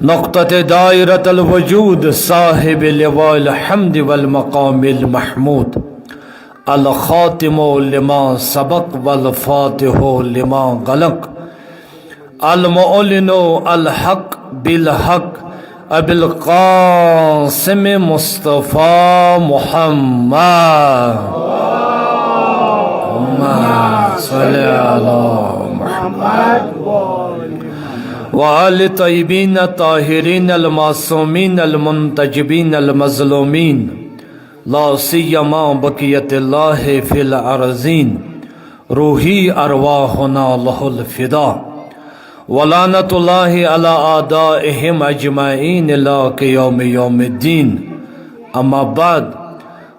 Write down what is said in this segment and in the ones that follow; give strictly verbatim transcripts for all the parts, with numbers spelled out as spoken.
نقطة دائرة الوجود، صاحب لواء الحمد والمقام المحمود، الخاتم لما سبق والفاتح لما غلق، المعلن الحق بالحق، أبي القاسم مصطفى محمد. اللهم صل على محمد وآل الطيبين الطاهرين المعصومين المنتجبين المظلومين، لا سيما بقية الله في الأرضين، روحي أرواحنا له الفداء، ولعنة الله على أعدائهم أجمعين إلى قيام يوم الدين. أما بعد،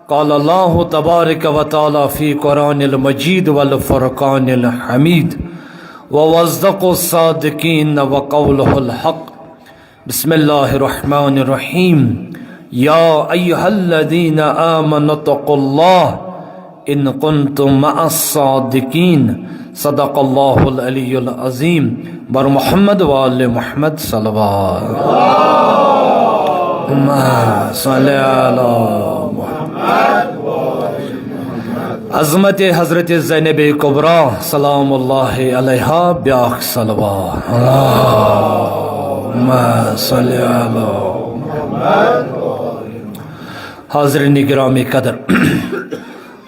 قال الله تبارك وتعالى في قرآن المجيد والفرقان الحميد، وهو أصدق الصادقين وقوله الحق. بسم الله الرحمن الرحيم. يا أيها الذين آمنوا اتقوا الله إن كنتم مع الصادقين. صدق الله العلي العظيم. بر محمد وآل محمد صلوات. اللهم صل على محمد. عظمت حضرت زینب کبریٰ سلام اللہ علیہا بیاکھ صلوات۔ اللهم صل على محمد۔ حاضرین گرامی قدر،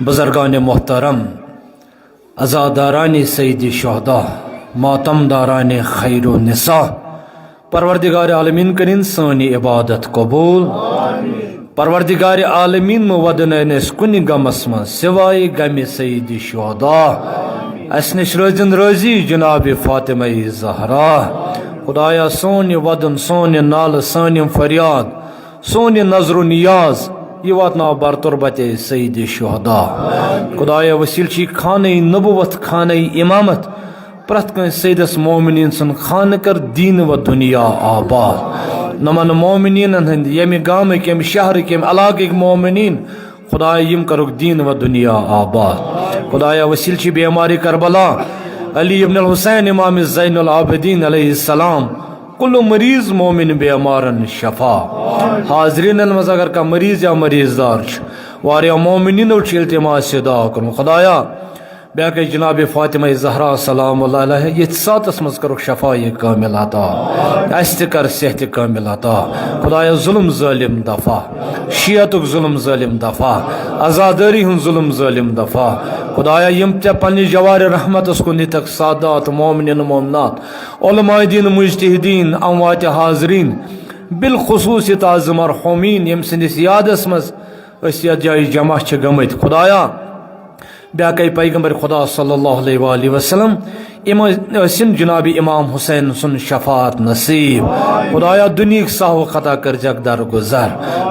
بزرگان محترم، عزاداران سید شہدا، ماتم داران خیر النساء، پروردگار عالمین کٔرِن سٲنۍ عبادت قبول۔ پروردگار عالمین مہٕ ودٕنٲوِن أسۍ کُنہِ غمس منٛز سوائے غمِ سید شہدا۔ اسہِ نِش روزِن رٲضی جناب فاطمہ زہرا۔ خدایا، سون یہِ ودُن، سون یہِ نالہٕ، سٲنۍ یِم فریاد، سون یہِ نظر و نیاز، یہِ واتناو بر تربت سید شہدا۔ خدایا، وسیلہٕ چھُ خانہ نبوت، خانہ امامت، پرٛٮ۪تھ کٲنٛسہِ سیدس مومنین سُنٛد خانہ کر دین و دنیا آباد۔ نمن مومنینن ہٕنٛدۍ ییٚمہِ گامٕکۍ، ییٚمہِ شہرٕکۍ، ییٚمہِ علاقٕکۍ مومنین، خدایا، یِم کرُکھ دین و دنیا آباد۔ خدایا، وسیلہٕ چھُ بیمارِ کربلا، علی ابن الحسین امام زین العابدین علیہ السلام، کل مریض مومن بیمارن شفا۔ حاضرینن منٛز اگر کانٛہہ مریض یا مریض دار چھُ، واریاہ مومنینو چھُ التماس دعا کوٚرمُت، خدایا، بیاکھ گٔے جناب فاطمہ زہرا سلام اللہ علیہا، یتھ ساتس منٛز کرُکھ شفا کامل عطا، اسہِ تہِ کر صحت کامل عطا۔ خدایا، ظلم ظالم دفع، شیعتُک ظلم ظالم دفع، عزاداری ہُنٛد ظلم ظالم دفع۔ خدایا، یِم تہِ پننہِ جوار رحمتس کُن نِتکھ سادات، مومنین مومنات، علماء دین، مجتہدین، اموات حاضرین، بالخصوص یہِ تعظیم مرحومین، ییٚمہِ سٕنٛدِس یادس منٛز أسۍ یتھ جایہِ جمع چھِ گٔمٕتۍ۔ خدایا، بیاکھ گٔے پیغمبر خدا صلی اللہ علیہ وآلہ وسلم، یِم ٲسِن جناب امام حسین سُنٛد شفاعت نصیب۔ خدایا، دُنیہٕکۍ سہو خطا کٔرزٮ۪کھ درگُزر۔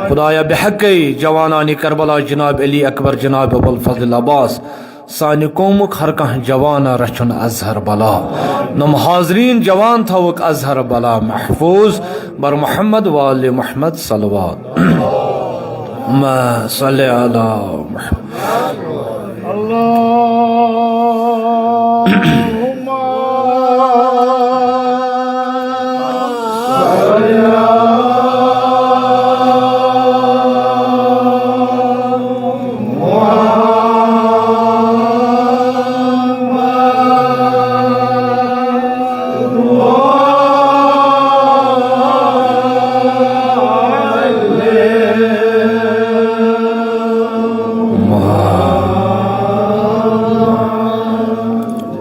خدایا، بحقے جوانان کربلا جناب علی اکبر، جناب ابوالفضل عباس، سانہِ قومُک ہر کانٛہہ جوان رچھُن اظہر بلا۔ نم حاضرین جوان تھاوُکھ اظہر بلا محفوظ۔ بر محمد وآل محمد صلوات۔ اللهم صل على محمد۔ اللهم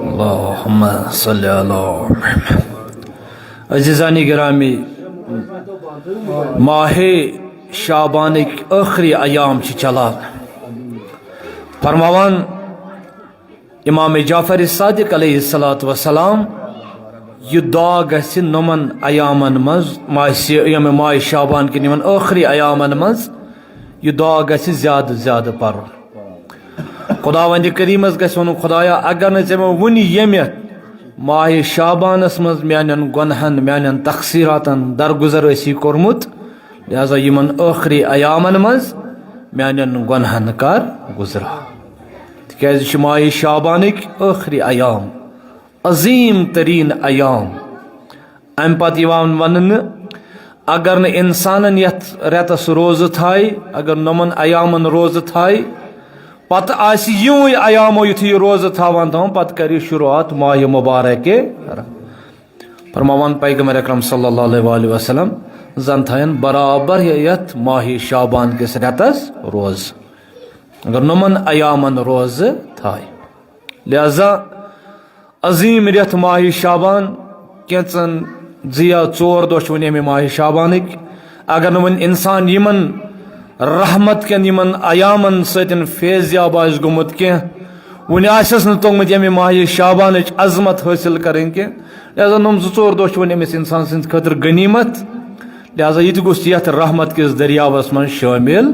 اللهم صل على محمد۔ عزیزان گرامی، ماہ شعبانٕکۍ ٲخری ایام چھِ چلان۔ فرماوان امام جعفر صادق علیہ الصلوۃ والسلام، یہِ دعا گژھِ نومن ایامن منٛز، ماہ سی-، ییٚمہِ ماہ شعبان کِنۍ یِمن ٲخری ایامن منٛز، یہِ دعا گژھِ زیادٕ زیادٕ پرُن۔ خداوند کریمس گژھِ ونُن، خدایا، اگر نہٕ ژےٚ مےٚ وُنہِ ییٚمہِ ماہِ شعبانس منٛز میانٮ۪ن گۄنہن، میانٮ۪ن تقصیراتن درگُزر ٲسی کوٚرمُت، لہذا یِمن ٲخری ایامن منٛز میانٮ۪ن گۄنہن کر گُزرا۔ تِکیازِ یہِ چھِ ماہِ شعبانٕکۍ ٲخری ایام، عظیم ترین ایام۔ امہِ پتہٕ یِوان وننہٕ اگر نہٕ انسانن یتھ رٮ۪تس روزٕ تھایہِ، اگر نۄمن ایامن روزٕ تھایہِ، پتہٕ آسہِ یِموٕے ایامو یُتھُے یہِ روزٕ تھاوان تھاوان، پتہٕ کرِ یہِ شروعات ماہِ مبارکہِ۔ فرماوان پیغمبر اکرم صلی اللہ علیہ وآلہ وسلم، زن تھاین برابر یتھ ماہِ شعبان کِس رٮ۪تس روزٕ، اگر نۄمن ایامن روزٕ تھایہِ۔ لہذا عظیم رٮ۪تھ ماہِ شعبان، کینٛژن زٕ یا ژور دۄہ چھِ وۄنۍ اَمہِ ماہِ شعبانٕکۍ۔ اگر نہٕ وۄنۍ انسان یِمن رحمت کٮ۪ن یِمن ایامن سۭتۍ فیض یاب آسہِ گوٚمُت کینٛہہ، وُنہِ آسٮ۪س نہٕ توٚگمُت ییٚمہِ ماہِ شعبانٕچ عظمت حٲصِل کرٕنۍ کینٛہہ، لہذا نۄم زٕ ژور دۄہ چھِ وۄنۍ أمِس انسان سٕنٛدِ خٲطرٕ غنیمت۔ لہذا یہِ تہِ گوٚژھ یتھ رحمت کِس دٔریاوس منٛز شٲمِل،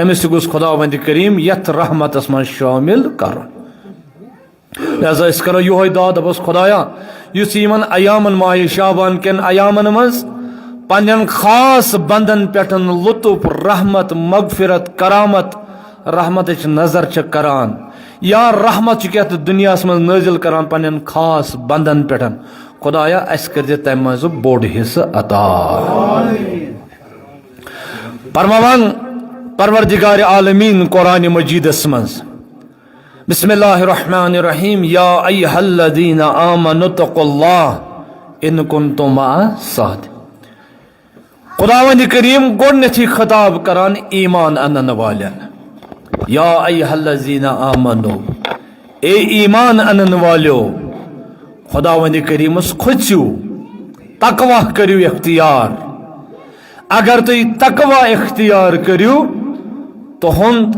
أمِس تہِ گوٚژھ خداوند کریم یتھ رحمتس منٛز شٲمِل کرُن۔ لہذا أسۍ کرو یِہوے دعا، دپوس، خدایا، یُس یِمن ایامن، ماہِ شعبان کٮ۪ن ایامن منٛز پننٮ۪ن خاص بندن پٮ۪ٹھ لطف، رحمت، مغفرت، کرامت، رحمتٕچ نظر چھِ کران، یا رحمت چھُ یتھ دُنیاہس منٛز نٲزِل کران پننٮ۪ن خاص بندن پٮ۪ٹھ، خدایا، اسہِ کٔرزِ تمہِ منٛز بوٚڑ حصہٕ عطا۔ فرماوان پروردگار عالمین قرآن مجیدس منٛز، بسم اللہ الرحمن الرحیم، یا ایہا الذین آمنوا اتقوا اللہ ان کنتم مع الصادقین۔ خداوند کریم گۄڈنیتھٕے خطاب کران ایمان انن والٮ۪ن، یا ایہا الذین آمنوا، اے ایمان انن والیو، خداوند کریمس کھوژِو، تقوی کٔرِو اختیار۔ اگر تُہۍ تقوی اختیار کٔرِو، تُہُنٛد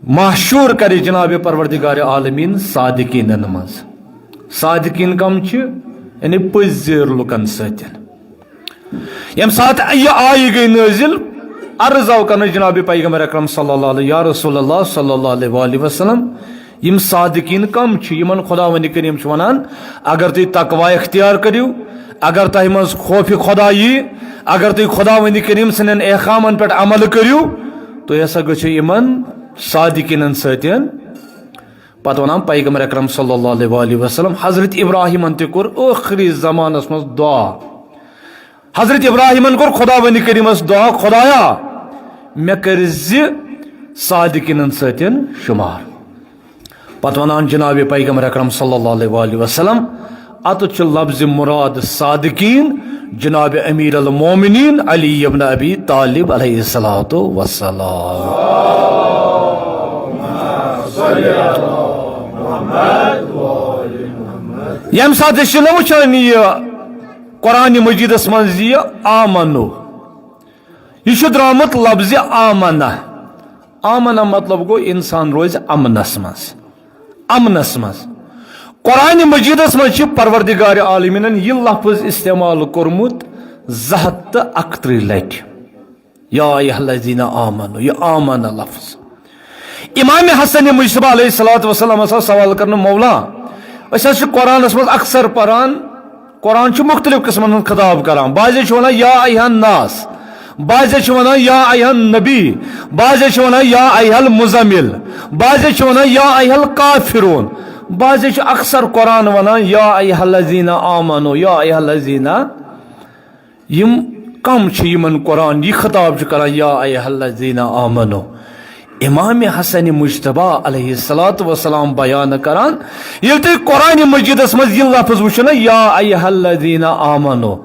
محشور کرِ جناب پروردگار عالمین صادقینن منٛز۔ صادقین کم چھِ؟ یعنی پٔزۍ زیٖر لُکن سۭتۍ۔ ییٚمہِ ساتہٕ یہِ آیہِ گٔے نٲزِل، عرض آو کرنہٕ جناب پیغمبر اکرم صلی اللہ علیہ، یا رسول اللہ صلی اللہ علیہ وآلہ وسلم، یِم صادقین کم چھِ؟ یِمن خداوند کریم چھُ ونان، اگر تُہۍ تقوی اختیار کٔرِو، اگر تۄہہِ منٛز خوف خدا یی، اگر تُہۍ خداوند کریم سٕنٛدٮ۪ن احکامن پٮ۪ٹھ عمل کٔرِو، تُہۍ ہسا گٔژھِو یِمن صادقینن سۭتۍ۔ پتہٕ ونان پیغمبر اکرم صلی اللہ علیہ وآلہ وسلم، حضرت ابراہیمن تہِ کوٚر ٲخری زمانس منٛز دعا۔ حضرت ابراہیمن کوٚر خداوند کریمس دعا، خدایا، مےٚ کٔرۍ زِ صادقینن سۭتۍ شمار۔ پتہٕ ونان جناب پیغمبر اکرم صلی اللہ علیہ وآلہ وسلم، اتھ چھُ لفظ مراد صادقین جناب امیر المومنین علی ابن ابی طالب علیہ الصلوۃ والسلام۔ ییٚمہِ ساتہٕ أسۍ چھِ نہ وٕچھان یہِ قرآن مجیدس منٛز یہِ آمنو، یہِ چھُ درٛامُت لفظِ آمنہ۔ آمنہ مطلب گوٚو انسان روزِ امنس منٛز، امنس منٛز۔ قرآن مجیدس منٛز چھِ پروردگار عالمینن یہِ لفظ استعمال کوٚرمُت زٕ ہتھ تہٕ اکترٕہ لٹہِ۔ یا ایھا الذین آمنو، یہِ آمنہ لفظ۔ امام حسن مجتبیٰ علیہ الصلوۃ والسلام ہسا سوال کرنہٕ، مولا، أسۍ حظ چھِ قرآنس منٛز اکثر پران، قرآن چھُ مختلف قسمن ہُنٛد خطاب کران۔ بعضے چھِ ونان یا ایھا الناس، بعضے چھِ ونان یا ایھا النبی، بعضے چھِ ونان یا ایھا المزمل، بعضے چھِ ونان یا ایھا الکافرون، بعضے چھِ اکثر قرآن ونان یا ایھا الذین آمنو، یا ایھا الذین۔ یِم کم چھِ یِمن قرآن یہِ خطاب چھُ کران، یا ایھا الذین آمنو؟ امام حسن مجتبیٰ علیہ الصلوۃ والسلام بیان کران، ییٚلہِ تُہۍ قرآن مجیدس منٛز یہِ لفظ وٕچھِو نا، یا ایھا الذین آمنو،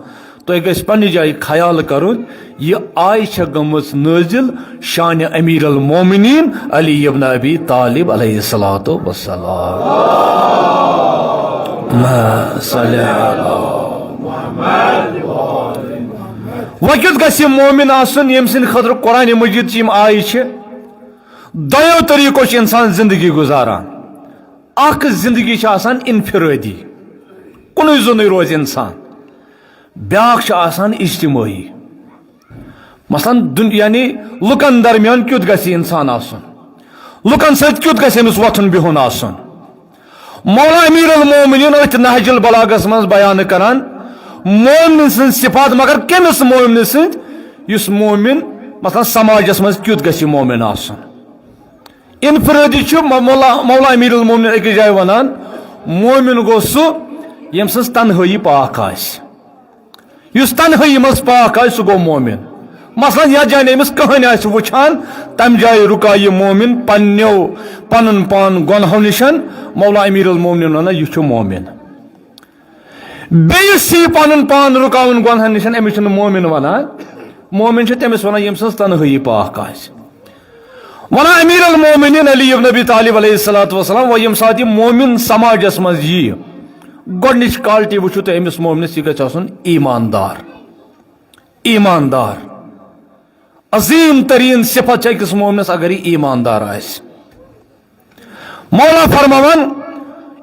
تۄہہِ گژھِ پننہِ جایہِ خیال کرُن، یہِ آیہِ چھےٚ گٔمٕژ نٲزِل شانِ امیر المومنین علی ابن ابی طالب علیہ الصلوۃ والسلام۔ اللہم صل علی محمد۔ وۄنۍ کیُتھ گژھِ یہِ مومن آسُن، ییٚمہِ سٕنٛدِ خٲطرٕ قرآن مجید چہِ یِم آیہِ چھِ؟ دۄیو طریٖقو چھُ انسان زندگی گُزاران۔ اکھ زندگی چھِ آسان انفرٲدی، کُنُے زوٚنُے روزِ انسان۔ بیٛاکھ چھِ آسان اجتمٲعی۔ مثلاً دُن-، یعنی لُکن درمیان کیُتھ گژھِ انسان آسُن، لُکن سۭتۍ کیُتھ گژھِ أمِس وۄتھُن بِہُن آسُن۔ مولا امیر المومنین أتھۍ نہج البلاغس منٛز بیان کران مومن سٕنٛز صفات، مگر کٔمِس مومن سٕنٛز؟ یُس مومن، مثلاً، سماجس منٛز کیُتھ گژھِ مومن آسُن؟ انفرٲدی چھُ مو-، مولا، مولا امیر المومنین أکِس جایہِ ونان، مومن گوٚو سُہ ییٚمہِ سٕنٛز تنہٲیی پاک آسہِ۔ یُس تنہٲیی منٛز پاک آسہِ، سُہ گوٚو مومن۔ مثلاً، یتھ جایہِ نہٕ أمِس کٕہٕنۍ آسہِ وٕچھان، تمہِ جایہِ رُکاو یہِ مومن پننیو، پنُن پان گۄنہو نِشن۔ مولا امیر المومنین ونان، یہِ چھُ مومن۔ بیٚیہِ یُس یہِ پنُن پان رُکاوُن گۄنہن نِشن، أمِس چھُنہٕ مومن ونان۔ مومن چھُ تٔمِس ونان، ییٚمہِ سٕنٛز تنہٲیی پاک آسہِ۔ ونان امیر المومنین علی ابن ابی طالب علیہ الصلوۃ والسلام، وۄنۍ ییٚمہِ ساتہٕ یہِ مومن سماجس منٛز ییہِ، گۄڈٕنِچ quality وٕچھِو تُہۍ أمِس مومنس، یہِ گژھِ آسُن ایماندار۔ ایماندار۔ عظیٖم تریٖن صفت چھِ أکِس مومنس، اگر یہِ ایماندار آسہِ۔ مولا فرماوان،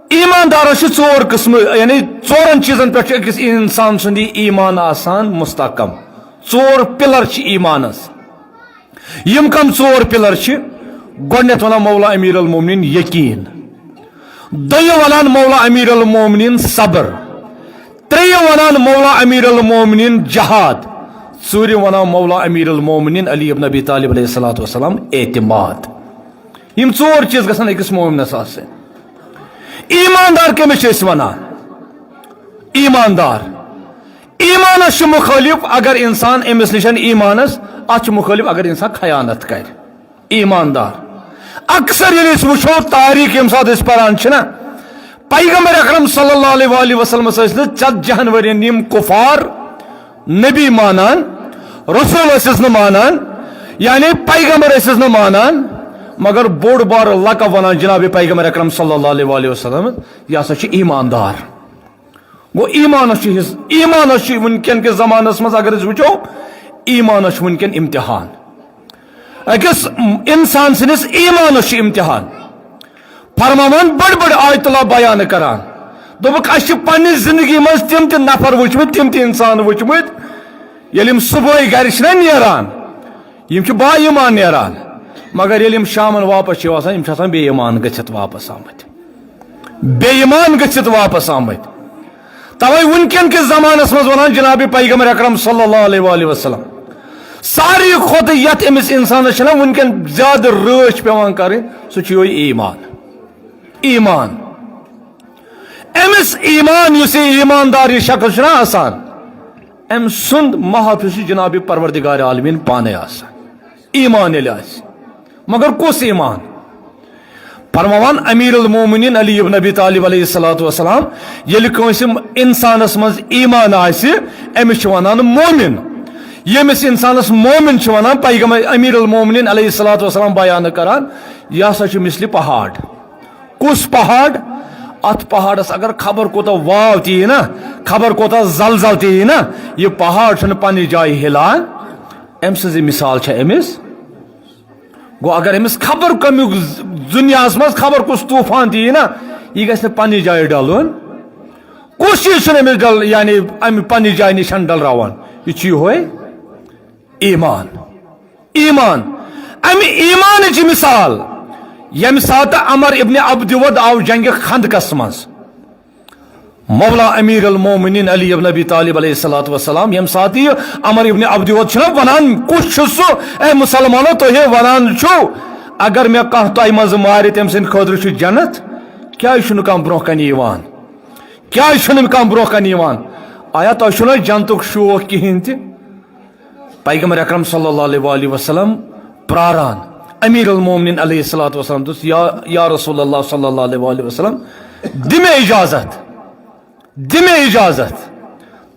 ایماندارس چھِ ژور قٕسمہٕ، یعنی ژورن چیٖزن پٮ۪ٹھ چھُ أکِس انسان سُنٛد یہِ ایمان آسان مستحکم۔ ژور pillar چھِ ایمانس۔ یِم کم ژور pillar چھِ؟ گۄڈٕنیتھ ونان مولا امیر المومنین یقین، دوٚیِم ونان مولا امیر المومنین صبر، ترٛیٚیِم ونان مولا امیر المومنین جہاد، ژوٗرِم ونان مولا امیر المومنین علی ابن ابی طالب علیہ الصلوۃ والسلام اعتماد۔ یِم ژور چیٖز گژھن أکِس مومنس آسٕنۍ۔ ایماندار کٔمِس چھِ أسۍ ونان؟ ایماندار۔ ایمانس چھُ مُخٲلِف اگر انسان، أمِس نِش ایمانس، اتھ چھُ مُخٲلِف اگر انسان خیانت کرِ۔ ایماندار۔ اکثر ییٚلہِ أسۍ وٕچھو تاریخ، ییٚمہِ ساتہٕ أسۍ پران چھِنہ، پیغمبر اکرم صلی اللہ علیہ وآلہ وسلمس ٲسۍ نہٕ ژتجی ہن ؤرین یِم کفار نبی مانان، رسول ٲسِس نہٕ مانان، یعنی پیغمبر ٲسِس نہٕ مانان، مگر بوٚڑ بار لقب ونان جناب پیغمبر اکرم صلی اللہ علیہ وآلہ وسلم، یہِ ہسا چھُ ایماندار۔ گوٚو، ایمانس چھُ حصہٕ، ایمانس چھُ وٕنکیٚن کِس زمانس منٛز اگر أسۍ وٕچھو، ایمانس چھُ وٕنکیٚن امتحان۔ أکِس انسان سٕنٛدِس ایمانس چھُ امتحان۔ فرماوان، بٔڑ بٔڑ آیت اللہ بیان کران، دوٚپُکھ، اسہِ چھِ پننہِ زندگی منٛز تِم تہِ نفر وٕچھمٕتۍ، تِم تہِ انسان وٕچھمٕتۍ، ییٚلہِ یِم صبحٲے گرِ چھِنہ نیران، یِم چھِ با ایمان نیران، مگر ییٚلہِ یِم شامن واپس چھِ وسان، یِم چھِ آسان بے ایمان گٔژھِتھ واپس آمٕتۍ۔ بے ایمان گٔژھِتھ واپس آمٕتۍ۔ توے وٕنکیٚن کِس زمانس منٛز ونان جناب پیغمبر اکرم صلی اللہ علیہ وآلہ وسلم، ساروی کھۄتہٕ یتھ أمِس انسانس چھنہ وٕنکیٚن زیادٕ رٲچھ پٮ۪وان کرٕنۍ، سُہ چھُ یِہوٚے ایمان۔ ایمان۔ أمِس ایمان، یُس یہِ ایماندار یہِ شخص چھُنہ آسان، أمۍ سُنٛد محافظ چھُ جناب پروردگار عالمین پانے آسان۔ ایمان ییٚلہِ آسہِ، مگر کُس ایمان؟ فرماوان امیر المومنین علی ابن ابی طالب علیہ الصلوۃ والسلام، ییٚلہِ کٲنٛسہِ انسانس منٛز ایمان آسہِ، أمِس چھِ ونان مومن۔ ییٚمِس انسانس مومن چھِ ونان، پیغمبر امیر المومنین علیہ الصلوۃ والسلام بیان کران، یہِ ہسا چھُ مثلِ پہاڑ۔ کُس پہاڑ؟ اتھ پہاڑس اگر خبر کوٗتاہ واو تہِ یی نا، خبر کوٗتاہ زلزل تہِ یی نا، یہِ پہاڑ چھُنہٕ پننہِ جایہِ ہلان۔ أمۍ سٕنٛز یہِ مثال چھےٚ أمِس۔ گوٚو، اگر أمِس خبر کمیُک ز-، دُنیاہس منٛز خبر کُس طوفان تہِ یی نا، یہِ گژھِ نہٕ پننہِ جایہِ ڈلُن۔ کُس چیٖز چھُنہٕ أمِس ڈل-، یعنی امہِ پننہِ جایہِ نِش ڈلراوان؟ یہِ چھُ یِہوے ایمان۔ ایمان۔ امہِ ایمانٕچ مثال، ییٚمہِ ساتہٕ عمر ابن عبد ود آو جنگِ خندقس منٛز، مولا امیر المومنین علی ابن ابی طالب علیہ الصلوۃ والسلام، ییٚمہِ ساتہٕ یہِ عمر ابن عبد ود چھُنہ ونان، کُس چھُ سُہ؟ اے مسلمانو، تُہۍ ہے ونان چھِو، اگر مےٚ کانٛہہ تۄہہِ منٛز مارِ، تٔمۍ سٕنٛدِ خٲطرٕ چھُ جنت، کیٛازِ چھُنہٕ کانٛہہ برونٛہہ کنہِ یِوان؟ کیٛازِ چھُنہٕ کانٛہہ برونٛہہ کنہِ یِوان؟ آیا تۄہہِ چھُنہ جنتُک شوق کِہیٖنۍ تہِ؟ پیغمبر اکرم صلی اللہ علیہ وآلہ وسلم پراران، امیر المومنین علیہ الصلوۃ والسلام دوٚپُس، یا، یا رسول اللہ صلی اللہ علیہ وآلہ وسلم، دِ مےٚ اجازت، دِ مےٚ اجازت۔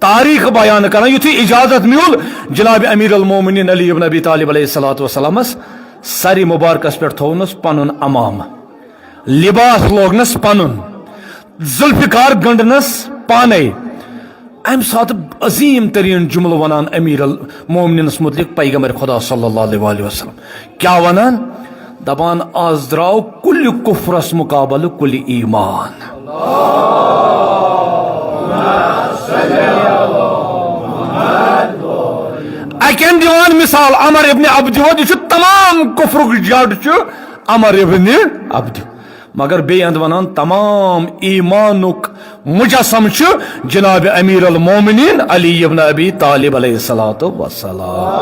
تاریخ بیان کران، یُتھُے اجازت میوٗل، جناب امیر المومنین علی ابن ابی طالب علیہ الصلوۃ والسلامس سرِ مبارکس پٮ۪ٹھ تھوونس پنُن عمامہٕ، لباس لوگنس پنُن، ذوالفقار گنڈنس پانے۔ امہِ ساتہٕ عظیٖم تریٖن جملہٕ ونان امیر المومنینس متعلق پیغمبر خدا صلی اللہ علیہ وآلہ وسلم۔ کیٛاہ ونان؟ دپان، از درٛاو کُلہِ کفرس مقابلہٕ کُلہِ ایمان۔ اکہِ اندٕ دِوان مثال عمر ابن عبد ود، یہِ چھُ تمام کفرُک جڑ چھُ عمر ابن عبد۔ مگر بیٚیہِ اندٕ ونان تمام ایمانُک مجسم چھُ جناب امیر المومنین علی ابن ابی طالب علیہ الصلوۃ والسلام۔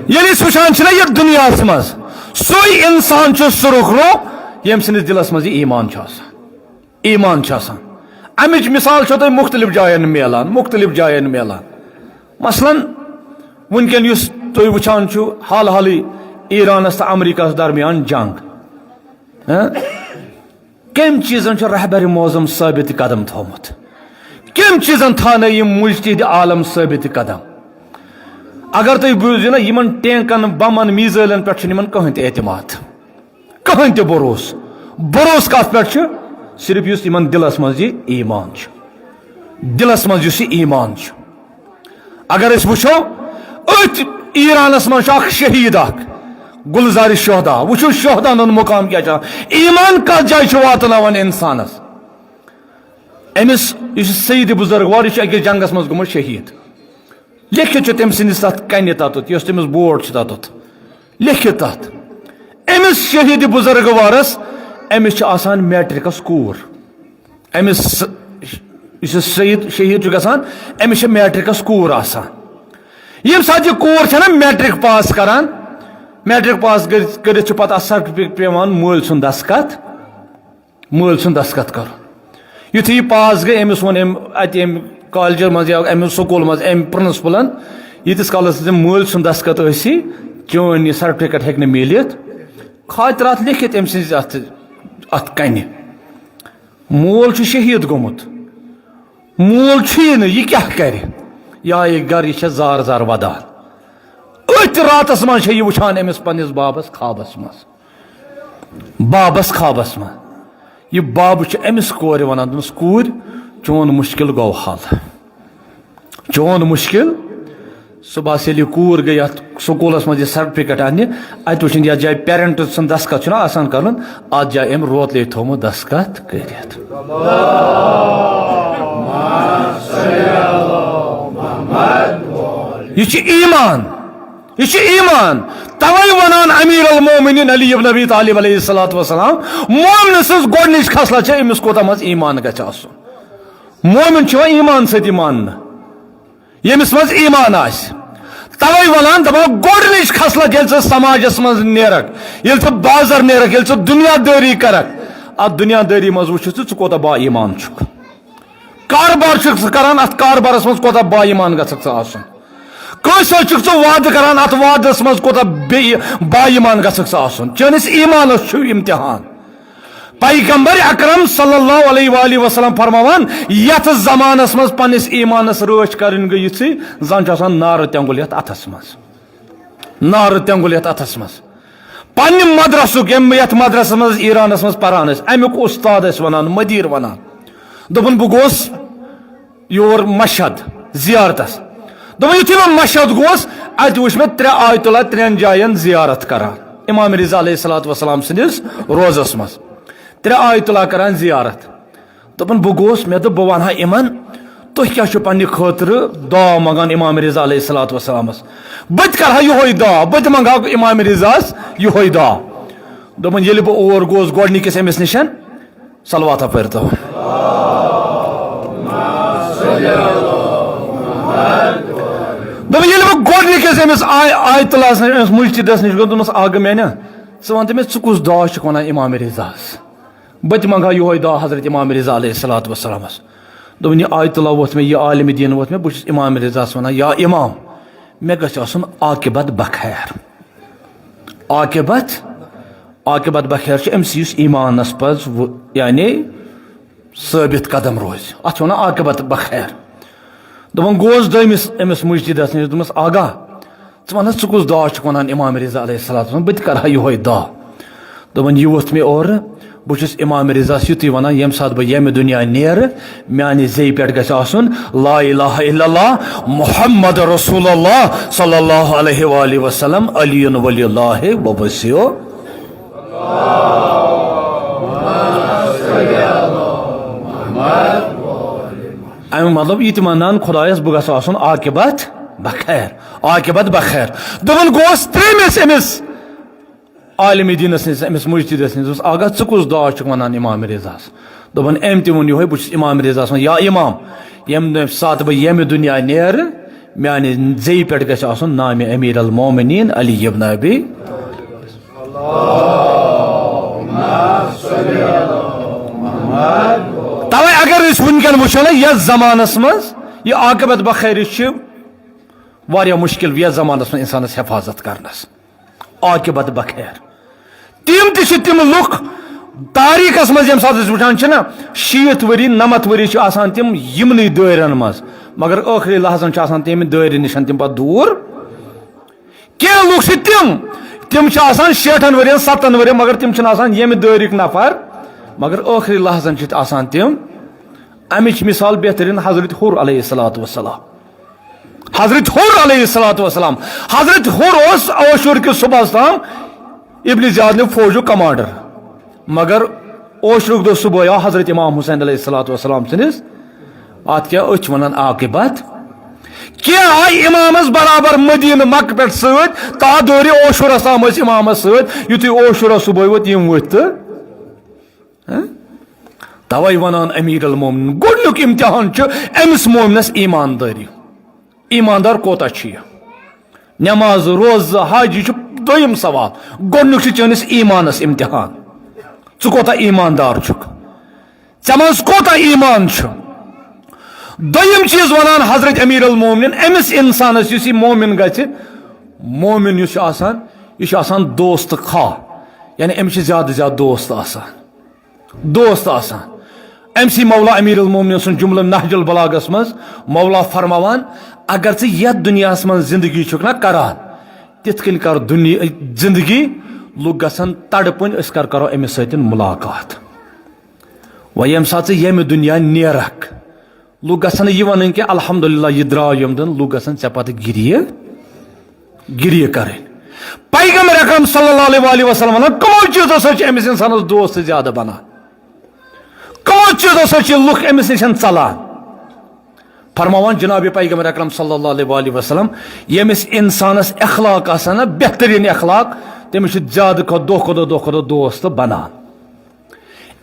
ییٚلہِ أسۍ وٕچھان چھِنہ یتھ دُنیاہس منٛز، سُے انسان چھُ سُرخ رو، ییٚمہِ سٕنٛدِس دِلس منٛز یہِ ایمان چھُ آسان۔ ایمان چھُ آسان۔ امِچ مثال چھو تۄہہِ مختلف جاین میلان، مختلف جاین میلان۔ مثلاً، وٕنکیٚن یُس تُہۍ وٕچھان چھِو، حال حالٕے ایرانس تہٕ امریکہس درمیان جنگ، ہاں؟ کٔمۍ چیٖزن چھُ رہبر معظم ثٲبت قدم تھوٚومُت؟ کٔمۍ چیٖزن تھاونٲے یِم مجتہد عالم ثٲبت قدم؟ اگر تُہۍ بوٗزِو نا، یِمن ٹینکن، بمن، میزائلن پٮ۪ٹھ چھُنہٕ یِمن کٕہٕنۍ تہِ اعتماد، کٕہٕنۍ تہِ بھروسہٕ۔ بھروسہٕ کتھ پٮ۪ٹھ چھُ؟ صرف یُس یِمن دِلس منٛز یہِ ایمان چھُ، دِلس منٛز یُس یہِ ایمان چھُ۔ اگر أسۍ وٕچھو، أتھۍ ایرانس منٛز چھُ اکھ شہیٖد اکھ، گلزار شہدا۔ وٕچھِو شہداہن ہُنٛد مقام کیٛاہ چھُ آسان۔ ایمان کتھ جایہِ چھُ واتناوان انسانس؟ أمِس یُس سید بزرگوار، یہِ چھُ أکِس جنگس منٛز گوٚمُت شہیٖد۔ لیکھِتھ چھُ تٔمۍ سٕنٛدِس تَتھ کنہِ تَتُتھ، یۄس تٔمِس بورڈ چھِ تَتُتھ، لیکھِتھ تَتھ، أمِس شہیٖد بزرگوارس، أمِس چھِ آسان میٹرکس کوٗر۔ أمِس س-، یُس یہِ سید شہیٖد چھُ گژھان، أمِس چھِ میٹرکس کوٗر آسان۔ ییٚمہِ ساتہٕ یہِ کوٗر چھےٚ نا میٹرک پاس کران، میٹرک پاس کٔرِتھ، کٔرِتھ چھُ پتہٕ اَتھ سرٹیفکیٹ پٮ۪وان مٲلۍ سُنٛد دستخط۔ مٲلۍ سُنٛد دستخط کرُن۔ یُتھُے یہِ پاس گٔے، أمِس ووٚن أمۍ اَتہِ، أمۍ کالجہِ منٛز یا أمۍ سکوٗل منٛز أمۍ پرنسپلن، ییٖتِس کالس نہٕ ژےٚ مٲلۍ سُنٛد دستخط ٲسی، چٲنۍ یہِ سرٹیفکیٹ ہیٚکہِ نہٕ میٖلِتھ۔ خاطرات لیکھِتھ أمۍ سٕنٛزِ اَتھ، اَتھ کنہِ۔ مول چھُ شہیٖد گوٚمُت، مول چھُیی نہٕ، یہِ کیٛاہ کرِ؟ یہِ آیہِ گرٕ، یہِ چھےٚ زار زار ودان۔ أتھۍ راتس منٛز چھےٚ یہِ وٕچھان أمِس پننِس بابس خوابس منٛز۔ بابس خوابس منٛز۔ یہِ بابہٕ چھُ أمِس کورِ ونان، دوٚپمَس، "کوٗرۍ، چون مُشکِل گوٚو حل۔ چون مُشکِل۔" صُبحس ییٚلہِ یہِ کوٗر گٔے یَتھ سکوٗلس منٛز یہِ سرٹیفکیٹ اَننہِ، اَتہِ وٕچھِن یَتھ جایہِ پیرنٹ سُنٛد دستخط چھُنہ آسان کرُن، اَتھ جایہِ أمۍ روتلے تھوٚومُت دستخط کٔرِتھ۔ یہِ چھُ ایمان۔ یہِ چھُ ایمان۔ توے ونان امیر المومنین علی ابن ابی طالب علیہ الصلوۃ والسلام، مومن سٕنٛز گۄڈٕنِچ خصلت چھےٚ أمِس کوٗتاہ منٛز ایمان گژھِ آسُن۔ مومن چھُ یِوان ایمان سۭتی ماننہٕ، ییٚمِس منٛز ایمان آسہِ۔ توے ونان، دپان، گۄڈٕنِچ خصلت، ییٚلہِ ژٕ سماجس منٛز نیرکھ، ییٚلہِ ژٕ بازر نیرکھ، ییٚلہِ ژٕ دُنیا دٲری کرکھ، اتھ دُنیا دٲری منٛز وٕچھِو ژٕ، ژٕ کوٗتاہ با ایمان چھُکھ۔ کاربار چھُکھ ژٕ کران، اتھ کاربارس منٛز کوٗتاہ با ایمان گژھکھ ژٕ آسُن۔ کٲنٛسہِ سۭتۍ چھُکھ ژٕ وعدٕ کران، اتھ وعدس منٛز کوٗتاہ بے-، با ایمان گژھکھ ژٕ آسُن۔ چٲنِس ایمانس چھُ امتحان۔ پیغمبر اکرم صلی اللہ علیہ وآلہ وسلم فرماوان، یتھ زمانس منٛز پننِس ایمانس رٲچھ کرٕنۍ گٔے یِژھٕے، زن چھُ آسان نارٕ تیٚنگُل یتھ اتھس منٛز۔ نارٕ تیٚنگُل یتھ اتھس منٛز۔ پننہِ مدرسُک، ییٚمہِ، یتھ مدرسس منٛز ایرانس منٛز پران ٲسۍ، امیُک استاد ٲسۍ ونان، مدیر ونان۔ دوٚپُن، بہٕ گوس یور مشہد زیارتس۔ دوٚپُن، یُتھُے بہٕ مشہد گوس، اتہِ وُچھ مےٚ ترٛےٚ آیت اللہ ترٛٮ۪ن جاین زیارت کران، امام رضا علیہ الصلوۃ والسلام سٕنٛدِس روزس منٛز۔ ترٛےٚ آیت اللہ کران زیارت۔ دوٚپُن، بہٕ گوس، مےٚ دوٚپ، بہٕ وَنہٕ ہا یِمن، تُہۍ کیٛاہ چھِو پننہِ خٲطرٕ دعا منٛگان امام رضا علیہ الصلوۃ والسلامس؟ بہٕ تہِ کرٕ ہا یِہوٚے دعا، بہٕ تہِ منٛگہٕ ہا امام رضاہس یِہوٚے دعا۔ دوٚپُن، ییٚلہِ بہٕ اور گوس گۄڈٕنِکِس أمِس نِشن، صلواتہ پٔرۍتو۔ دوٚپُن، ییٚلہِ بہٕ گۄڈٕنِکِس أمِس آے-، آیت اللہس نِش، أمِس مُجتہدس نِش گوٚو، دوٚپمَس، "اکھ گٔے مےٚ نا، ژٕ وَن تہٕ مےٚ، ژٕ کُس دعا چھُکھ وَنان امام رضاہس؟" بہٕ تہِ منٛگہٕ ہا یِہوٚے دعا حضرت امام رضا علیہ الصلوۃ والسلامس۔ دوٚپُن، یہِ آیت اللہ ووت مےٚ، یہِ عالمِ دیٖن ووت مےٚ، بہٕ چھُس امام رضاہس وَنان، یا امام، مےٚ گژھِ آسُن عاقبت بخیر۔ عاقبت، عاقبت بخیر چھُ أمِس، یُس ایمانس پز و-، یعنی ثٲبت قدم روزِ۔ اتھ چھِ ونان عاقبت بخیر۔ دوٚپُن، گوس دوٚیمِس أمِس مُجتہدس نِش، دوٚپمَس، "آغا، ژٕ وَن حظ، ژٕ کُس دعا چھُکھ وَنان امام رضا علیہ الصلوۃ والسلام؟ بہٕ تہِ کرٕ ہا یِہوٚے دعا۔" دوٚپُن، یہِ ووٚتھ مےٚ اورٕ، بہٕ چھُس امام رضاہس یُتُے وَنان، ییٚمہِ ساتہٕ بہٕ ییٚمہِ دُنیا نیرٕ، میانہِ زیٚیہِ پٮ۪ٹھ گژھِ آسُن، لا الہ الا اللہ محمد رسول اللہ صلی اللہ علیہ وآلہ وسلم، علی ولی اللہ وبسیو۔ اَمیُک مطلب، یہِ تہِ وَنان خۄدایَس، بہٕ گژھٕ آسُن عاقبت بخیر، عاقبت بخیر۔ دوٚپُن، گوس ترٛیٚیمِس أمِس عالمِ دیٖنَس نِش، أمِس مُجتہدَس نِش، دوٚپُس، "آغا، ژٕ کُس دعا چھُکھ وَنان امام رضاہَس؟" دوٚپُن، أمۍ تہِ ووٚن یِہوٚے، بہٕ چھُس امام رضاہَس وَنان، یا امام، ییٚمہِ ساتہٕ بہٕ ییٚمہِ دُنیا نیرٕ، میانہِ زیٚیہِ پٮ۪ٹھ گژھِ آسُن نامِ امیر المومنین علی ابن ابی۔ أسۍ وٕنکٮ۪ن وٕچھو نہ یتھ زمانس منٛز یہِ عاقبت بخیر چھِ واریاہ مشکل یتھ زمانس منٛز انسانس حفاظت کرنس۔ عاقبت بخیر۔ تِم تہِ چھِ تِم لُکھ تاریخس منٛز ییٚمہِ ساتہٕ أسۍ وٕچھان چھِ نہ، شیٖتھ ؤری، نمتھ ؤری چھِ آسان تِم یِمنٕے دٲیرن منٛز، مگر ٲخری لحظن چھِ آسان تِم دٲیرِ نِش تِم پتہٕ دوٗر۔ کینٛہہ لُکھ چھِ تِم، تِم چھِ آسان شیٹھن ؤرین، ستن ؤرین، مگر تِم چھِنہٕ آسان ییٚمہِ دٲیرٕکۍ نفر، مگر ٲخری لحظن چھِ آسان تِم۔ امِچ مثال بہترین حضرت حر علیہ الصلوۃ والسلام۔ حضرت حر علیہ الصلوۃ والسلام، حضرت حر اوس عاشور کِس صبحس تام ابن زیاد نہِ فوجُک کمانڈر، مگر عاشورُک دۄہ صبحٲے آو حضرت امام حسین علیہ الصلوۃ والسلام سٕنٛدِس، اتھ کیٛاہ أسۍ چھِ ونان عاقبت؟ کینٛہہ آے امامس برابر مدینہ مکہ پٮ۪ٹھ سۭتۍ، تتھ دورِ عاشورس تام ٲسۍ امامس سۭتۍ، یُتھُے عاشورہ صبحٲے ووت یِم ؤتھۍ تہٕ ہہ؟ توے ونان امیر المومنین، گۄڈنیُک امتحان چھُ أمِس مومنس ایماندٲری۔ ایماندار کوتاہ چھُ یہِ؟ نماز، روزٕ، حج، یہِ چھُ دوٚیِم سوال۔ گۄڈنیُک چھُ چٲنِس ایمانس امتحان۔ ژٕ کوتاہ ایماندار چھُکھ؟ ژےٚ منٛز کوتاہ ایمان چھُ؟ دوٚیِم چیٖز ونان حضرت امیر المومنین، أمِس انسانس یُس یہِ مومن گژھِ، مومن یُس چھُ آسان، یہِ چھُ آسان دوست خواہ، یعنی أمِس چھِ زیادٕ زیادٕ دوست آسان۔ دوست آسان۔ أمۍ سی مولا امیر المومنین سُنٛد جملہٕ نہج البلاغس منٛز مولا فرماوان، اگر ژٕ یتھ دنیاہس منٛز زندگی چھُکھ نہ کران، تِتھ کٔنۍ کر دُنیا، زندگی، لُکھ گژھن تڑپٕنۍ، أسۍ کر کرو أمِس سۭتۍ ملاقات۔ وۄنۍ ییٚمہِ ساتہٕ ژٕ ییٚمہِ دُنیا نیرکھ، لُکھ گژھن نہٕ یہِ ونٕنۍ کہِ الحمدللہ یہِ درٛاو ییٚمہِ دۄن، لُکھ گژھن ژےٚ پتہٕ گریہِ، گریہِ کرٕنۍ۔ پیغمبر اکرم صلی اللہ علیہ وآلہ وسلم ونان، کمو چیٖزو سۭتۍ چھِ أمِس انسانس دوست زیادٕ بنان؟ کمو چیٖزو سۭتۍ چھِ لُکھ أمِس نِش ژلان؟ فرماوان جناب پیغمبر اکرم صلی اللہ علیہ وآلہ وسلم، ییٚمِس انسانس اخلاق آسن نہ بہترین اخلاق، تٔمِس چھِ زیادٕ کھۄتہٕ دۄہ کھۄتہٕ دۄہ، دۄہ کھۄتہٕ دۄہ دوست بنان۔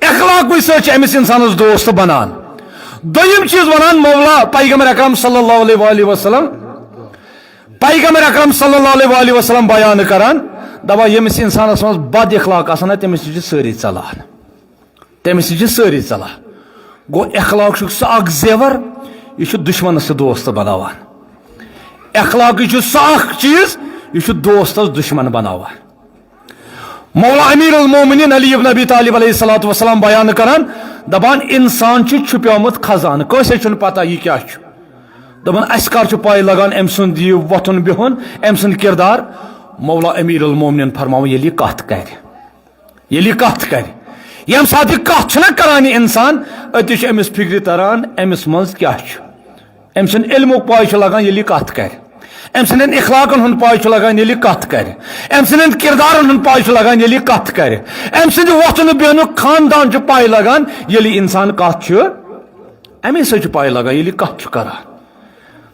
اخلاقٕے سۭتۍ چھِ أمِس انسانس دوست بنان۔ دوٚیِم چیٖز ونان مولا پیغمبر اکرم صلی اللہ علیہ وآلہ وسلم، پیغمبر اکرم صلی اللہ علیہ وآلہ وسلم بیان کران، دپان ییٚمِس انسانس منٛز بد اخلاق آسن نہ، تٔمِس نِش چھِ سٲری ژلان۔ تٔمِس نِش چھِ سٲری ژلان۔ گوٚو اخلاق چھُ سُہ اکھ زیور، یہِ چھُ دُشمنس تہِ دوست بناوان۔ اخلاقٕے چھُ سُہ اکھ چیٖز، یہِ چھُ دوستس دُشمن بناوان۔ مولا امیر المومنین علی ابن ابی طالب علیہ الصلوۃ والسلام بیان کران، دپان انسان چھُ چھُپیومُت خزانہٕ، کٲنٛسے چھُنہٕ پتہ یہِ کیٛاہ چھُ۔ دپان اسہِ کر چھُ پاے لگان أمۍ سُنٛد یہِ وۄتھُن بِہُن، أمۍ سُنٛد کردار؟ مولا امیر المومنین فرماوان ییٚلہِ یہِ کتھ کرِ، ییٚلہِ یہِ کتھ کرِ، ییٚمہِ ساتہٕ یہِ کتھ چھُنہ کران یہِ انسان، أتی چھُ أمِس فکرِ تران أمِس منٛز کیٛاہ چھُ۔ أمۍ سُنٛد علمُک پاے چھُ لگان ییٚلہِ یہِ کتھ کرِ۔ أمۍ سٕنٛدٮ۪ن اخلاقن ہُنٛد پاے چھُ لگان ییٚلہِ یہِ کتھ کرِ۔ أمۍ سٕنٛدٮ۪ن کردارن ہُنٛد پاے چھُ لگان ییٚلہِ یہِ کتھ کرِ۔ أمۍ سٕنٛدِ وۄتھنہٕ بیہنُک خاندان چھُ پاے لگان ییٚلہِ انسان کتھ چھُ۔ امی سۭتۍ چھُ پاے لگان ییٚلہِ یہِ کتھ چھُ کران۔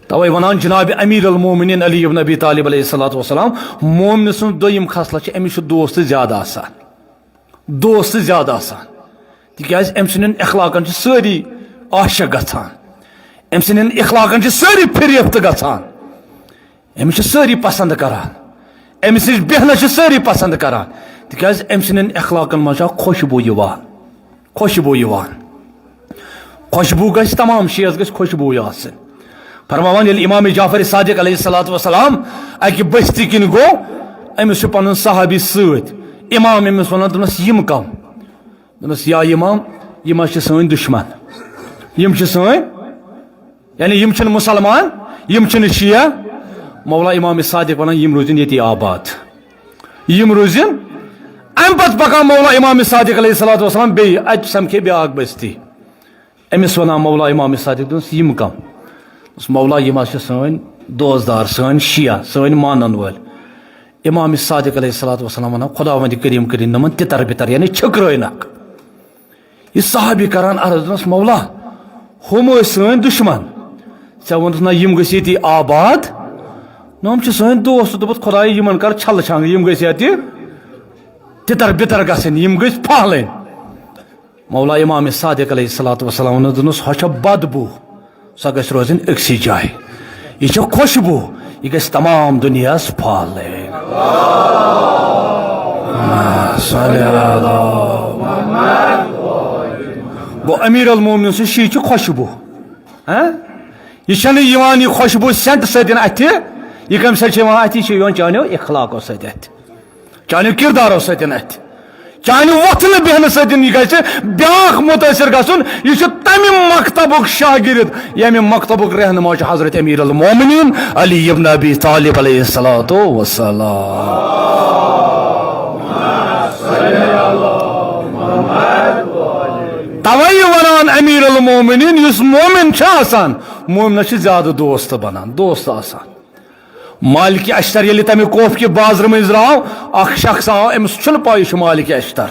توے ونان جناب امیر المومنین علی ابن ابی طالب علیہ الصلوۃ والسلام، مومنہٕ سٕنٛز دوٚیِم خصلت چھِ أمِس چھُ دوست زیادٕ آسان۔ دوست زیادٕ آسان۔ تِکیٛازِ أمۍ سٕنٛدٮ۪ن اخلاقن چھِ سٲری عاشق گژھان۔ أمۍ سٕنٛدٮ۪ن اخلاقن چھِ سٲری فریفت گژھان۔ أمِس چھِ سٲری پسند کران۔ أمِس نِش بیہنس چھِ سٲری پسند کران۔ تِکیٛازِ أمۍ سٕنٛدٮ۪ن اخلاقن منٛز چھِ اکھ خوشبو یِوان۔ خوشبو یِوان۔ خوشبو گژھِ، تمام چیٖز گژھِ خوشبوٕے آسٕنۍ۔ فرماوان ییٚلہِ امام جعفر صادق علیہ الصلوۃ والسلام اکہِ بستی کِنۍ گوٚو، أمِس چھُ پنُن صحابی سۭتۍ۔ امام أمِس ونان، دوٚپنس، یِم کم؟ دوٚپنس، یا امام، یِم حظ چھِ سٲنۍ دُشمن۔ یِم چھِ سٲنۍ، یعنی یِم چھِنہٕ مُسلمان، یِم چھِنہٕ شیعہ۔ مولا امام صادق ونان، یِم روٗزِن ییٚتی آباد۔ یِم روٗزِن۔ امہِ پتہٕ پکان مولا امام صادق علیہ الصلوۃ والسلام بیٚیہِ، اتہِ سمکھے بیاکھ بستی۔ أمِس ونان مولا امام صادق، دوٚپنس، یِم کم؟ دوٚپنس، مولا، یِم حظ چھِ سٲنۍ دوستدار، سٲنۍ شیعہ، سٲنۍ مانن وٲلۍ۔ امام صادق علیہ الصلوۃ والسلام ونان، خداوند کریم کٔرِن نہٕ یِمن تِتر بِتر، یعنی چھٔکرٲوِنکھ۔ یہِ صحابی کران عرض، دوٚپنس، مولا، ہُم ٲسۍ سٲنۍ دُشمن، ژےٚ ووٚنُتھ نہ یِم گٔژھۍ ییٚتی آباد، نہ یِم چھِ سٲنۍ دوست، دوٚپُتھ، خدایا، یِمن کر چھلہٕ چھانٛگہٕ، یِم گٔژھۍ ییٚتہِ تِتر بِتر گژھٕنۍ، یِم گٔژھۍ پھہلٕنۍ۔ مولا امام صادق علیہ الصلوۃ والسلام ووٚنُس، دوٚپنَس، ہۄ چھےٚ بدبو، سۄ گژھِ روزٕنۍ أکسٕے جایہِ۔ یہِ چھےٚ خوشبو، یہِ گژھِ تمام دُنیاہَس پھہلٕنۍ۔ صلی اللہ۔ گوٚو امیر المومنین سٕنٛز شی چھِ خوشبو۔ ہاں؟ یہِ چھَنہٕ یِوان یہِ خوشبو سینٹ سۭتۍ اَتھِ۔ یہِ کَمہِ سۭتۍ چھِ یِوان اَتھِ؟ یہِ چھِ یِوان چانیو اخلاقو سۭتۍ اَتھِ، چانیو کردارو سۭتۍ اَتھِ، چانہِ وۄتھنہٕ بیٚہنہٕ سۭتۍ۔ یہِ گژھِ بیٛاکھ مُتٲثر گژھُن۔ یہِ چھُ تَمہِ مکتبُک شاگرد، ییٚمہِ مکتبُک رہنما چھُ حضرت امیر المومنین علی ابن ابی طالب علیہ الصلوۃ والسلام۔ توے ونان امیر المومنین، یُس مومن چھُ آسان، مومنس چھِ زیادٕ دوست بنان، دوست آسان۔ مالک اشتر ییٚلہِ تمہِ کوفہٕ کہِ بازرٕ مٔنٛزۍ درٛاو، اکھ شخص آو، أمِس چھُنہٕ پَے یہِ چھُ مالک اشتر،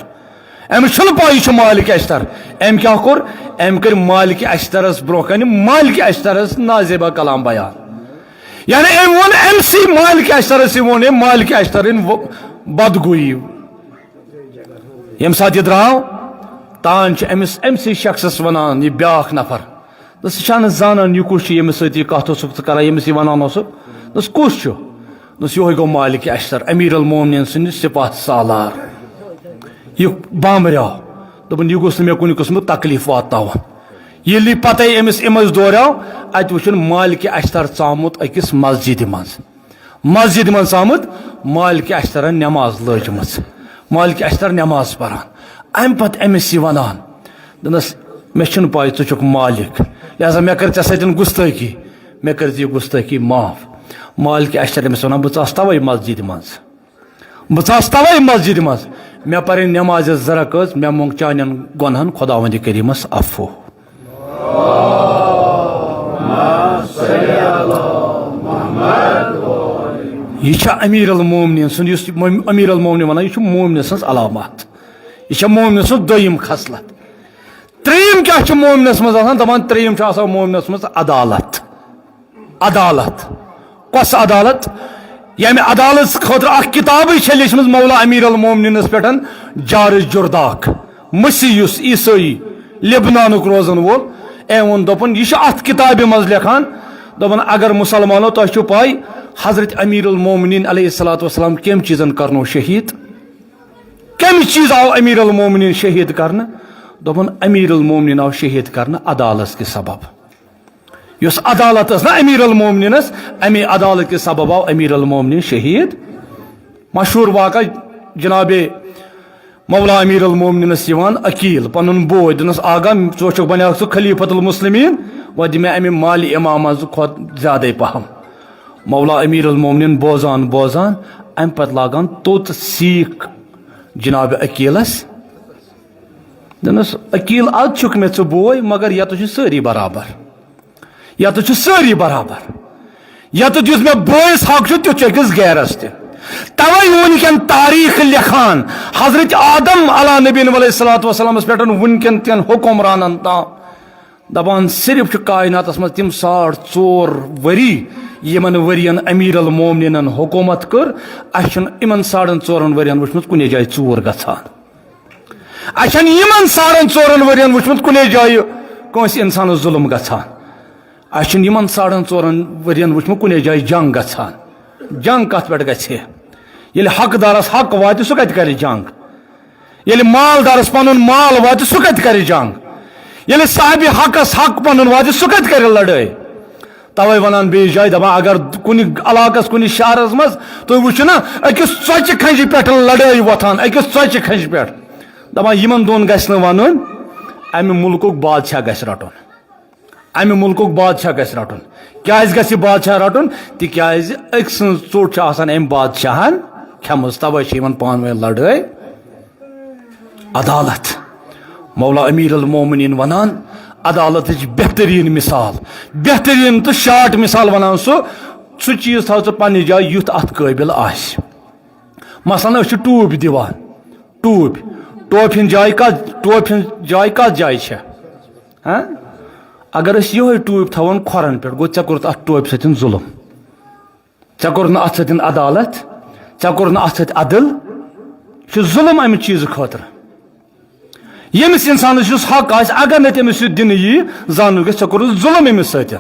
أمِس چھُنہٕ پَے یہِ چھُ مالک اشتر۔ أمۍ کیٛاہ کوٚر؟ أمۍ کٔرۍ مالک اشترس برٛونٛہہ کنہِ مالک اشترس نازیبہ کلام بیان۔ یعنی أمۍ ووٚن أمۍ سٕے مالک اشترس، یہِ ووٚن أمۍ مالک اشترٕنۍ و-، بدگویی۔ ییٚمہِ ساتہٕ یہِ درٛاو، تان چھِ أمِس أمۍ سٕے شخصس ونان، یہِ بیٛاکھ نفر۔ دوٚپُس، ژٕ چھا نہٕ زانان یہِ کُس چھُ، ییٚمِس سۭتۍ یہِ کتھ اوسُکھ ژٕ کران، ییٚمِس یہِ ونان اوسُکھ؟ دوٚپُس، کُس چھُ؟ دوٚپُس، یِہوٚے گوٚو مالک اشتر، امیر المومنین سٕنٛدِ سپاہ سالار۔ یہِ بامبریو۔ دوٚپُن، یہِ گوٚژھ نہٕ مےٚ کُنہِ قٕسمُک تکلیف واتناوُن۔ ییٚلہِ پتے أمِس أمِس دوریو، اتہِ وٕچھُن مالک اشتر ژامُت أکِس مسجدِ منٛز۔ مسجدِ منٛز ژامُت، مالک اشترن نماز لٲجمٕژ۔ مالک اشتر نماز پران۔ امہِ پتہٕ أمِس یہِ ونان، دوٚپنس، مےٚ چھُنہٕ پَے ژٕ چھُکھ مالک، لہذا مےٚ کٔر ژےٚ سۭتۍ گُستٲخی، مےٚ کٔر زِ یہِ گُستٲخی معاف۔ مالک اشتر أمِس ونان، بہٕ ژاس توے مسجدِ منٛز، بہٕ ژاس توے مسجدِ منٛز، مےٚ پرِ نمازِ زٕ رکٲژ، مےٚ مۄنگ چانٮ۪ن گۄنہن خداوندِ کریمس عفو۔ یہِ چھا امیر المومنین سُنٛد، یُس امیر المومنین ونان، یہِ چھُ مومنہِ سٕنٛز علامت، یہِ چھا مومنہِ سٕنٛز دوٚیِم خصلت۔ ترٛیٚیِم کیٛاہ چھُ مومنس منٛز آسان؟ دپان ترٛیٚیِم چھُ آسان مومنس منٛز عدالت۔ عدالت۔ کۄس عدالت؟ ییٚمہِ عدالت خٲطرٕ اکھ کِتابٕے چھےٚ لیٚچھمٕژ مولا امیر المومنینس پٮ۪ٹھ، جارج جرداک، مسیح یُس عیسٲیی لبنانُک روزن وول، أمۍ ووٚن، دوٚپُن، یہِ چھُ اتھ کِتابہِ منٛز لیکھان، دوٚپُن، اگر مسلمانو، تۄہہِ چھُو پاے حضرت امیر المومنین علیہ الصلوۃ والسلام کٔمۍ چیٖزن کرنو شہید؟ کمہِ چیٖز آو امیر المومنین شہید کرنہٕ؟ دوٚپُن، امیر المومنین آو شہید کرنہٕ عدالت کہِ سبب۔ یۄس عدالت ٲس نا امیر المومنینس، امی عدالت کہِ سبب آو امیر المومنین شہید۔ مشہوٗر واقعہ، جناب مولا امیر المومنینس یِوان عقیل، پنُن بوے، دِنس، آغا، ژٕ چھُکھ بنیٛاکھ ژٕ خلیفۃ المسلمین، وۄنۍ دِ مےٚ امہِ مالِ امامہ کھۄتہٕ زیادَے پہم۔ مولا امیر المومنین بوزان بوزان، امہِ پتہٕ لاگان توٚت سیٖکھ جناب عقیلس۔ دوٚپنس، عقیل، از چھُکھ مےٚ ژٕ بوے، مگر یتھ چھِ سٲری برابر، یتھ چھِ سٲری برابر۔ یتھ یُس مےٚ بٲیِس حق چھُ، تیُتھ چھُ أکِس غیرس تہِ۔ توے وٕنکٮ۪ن تاریخ لیکھان، حضرت آدم علیٰ نبی علیہ الصلوۃ والسلامس پٮ۪ٹھ وٕنکٮ۪ن تٮ۪ن حکمرانن تام، دپان، صرف چھُ کائناتس منٛز تِم ساڑ ژور ؤری، یِمن ؤرین امیر المومنینن حکومت کٔر۔ اسہِ چھُنہٕ یِمن ساڑن ژورن ؤرین وٕچھمُت کُنے جایہِ ژوٗر گژھان۔ اسہِ چھَنہٕ یِمن ساڑن ژورن ؤرین وٕچھمُت کُنے جایہِ کٲنٛسہِ انسانس ظلم گژھان۔ اسہِ چھُنہٕ یِمن ساڑن ژورن ؤرین وٕچھمُت کُنے جایہِ جنگ گژھان۔ جنگ کتھ پٮ۪ٹھ گژھِ ہے؟ ییٚلہِ حقدارس حق واتہِ، سُہ کتہِ کرِ جنگ؟ ییٚلہِ مالدارس پنُن مال واتہِ، سُہ کتہِ کرِ جنگ؟ ییٚلہِ صاحبِ حقس حق پنُن واتہِ، سُہ کتہِ کرِ لڑٲے؟ توے ونان بیٚیِس جایہِ، دپان، اگر کُنہِ علاقس، کُنہِ شہرس منٛز تُہۍ وٕچھِو نا، أکِس ژۄچہِ کھنجہِ پٮ۪ٹھ لڑٲے وۄتھان، أکِس ژۄچہِ کھنجہِ پٮ۪ٹھ، دپان، یِمن دۄن گژھِ نہٕ ونُن، امہِ مُلکُک بادشاہ گژھِ رٹُن۔ امہِ مُلکُک بادشاہ گژھِ رٹُن۔ کیازِ گژھِ یہِ بادشاہ رٹُن؟ تِکیازِ أکۍ سٕنٛز ژوٚٹ چھِ آسان أمۍ بادشاہن کھٮ۪مٕژ، توے چھِ یِمن پانہٕ ؤنۍ لڑٲے۔ عدالت۔ مولا امیر المومنین ونان، عدالتٕچ بہترین مثال، بہترین تہٕ شارٹ مثال ونان سُہ، سُہ چیٖز تھاو ژٕ پننہِ جایہِ یُتھ اتھ قٲبل آسہِ۔ مثلاً، أسۍ چھِ ٹوٗپۍ دِوان، ٹوٗپۍ، ٹوپہِ ہٕنٛز جاے کتھ، ٹوپہِ ہٕنٛز جاے کتھ جایہِ چھےٚ؟ ہاں؟ اگر أسۍ یِہوٚے ٹوٗپۍ تھاوون کھۄرن پٮ۪ٹھ، گوٚو، ژےٚ کوٚرُتھ اتھ ٹوپہِ سۭتۍ ظلم۔ ژےٚ کوٚر نہٕ اتھ سۭتۍ عدالت، ژےٚ کوٚر نہٕ اتھ سۭتۍ عدل۔ یہِ چھُ ظلم امہِ چیٖزٕ خٲطرٕ۔ ییٚمِس انسانس یُس حق آسہِ، اگر نہٕ تٔمِس یہِ دِنہٕ یی، زانُن گژھِ، ژےٚ کوٚرُتھ ظلم أمِس سۭتۍ۔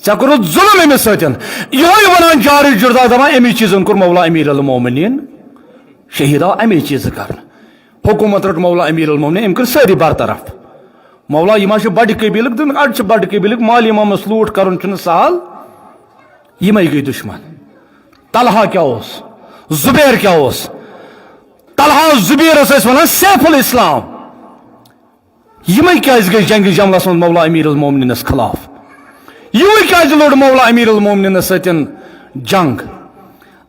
ژےٚ کوٚرُتھ ظلم أمِس سۭتۍ۔ یِہوٚے ونان جارج جرداک، دپان، امی چیٖزن کوٚر مولا امیر المومنین شہید، آو امی چیٖزٕ کرنہٕ۔ حکومت رٔٹ مولا امیر المومنین، أمۍ کٔر سٲری برطرف۔ مولا، یِم حظ چھِ بَڑِ قبیٖلٕکۍ، دِن اَڑِ چھِ بَڑِ قبیٖلٕکۍ، مالی محمدس لوٗٹھ کَرُن چھُنہٕ سہل۔ یِمَے گٔے دُشمن۔ طلحہ کیٛاہ اوس؟ زُبیر کیٛاہ اوس؟ طلحہ زُبیرس ٲسۍ وَنان سیف الاسلام۔ یِمَے کیٛازِ گٔے جنگِ جملس منٛز مولا امیر المومنینس خلاف؟ یِمَے کیٛازِ لوٚڑ مولا امیر المومنینس سۭتۍ جنگ؟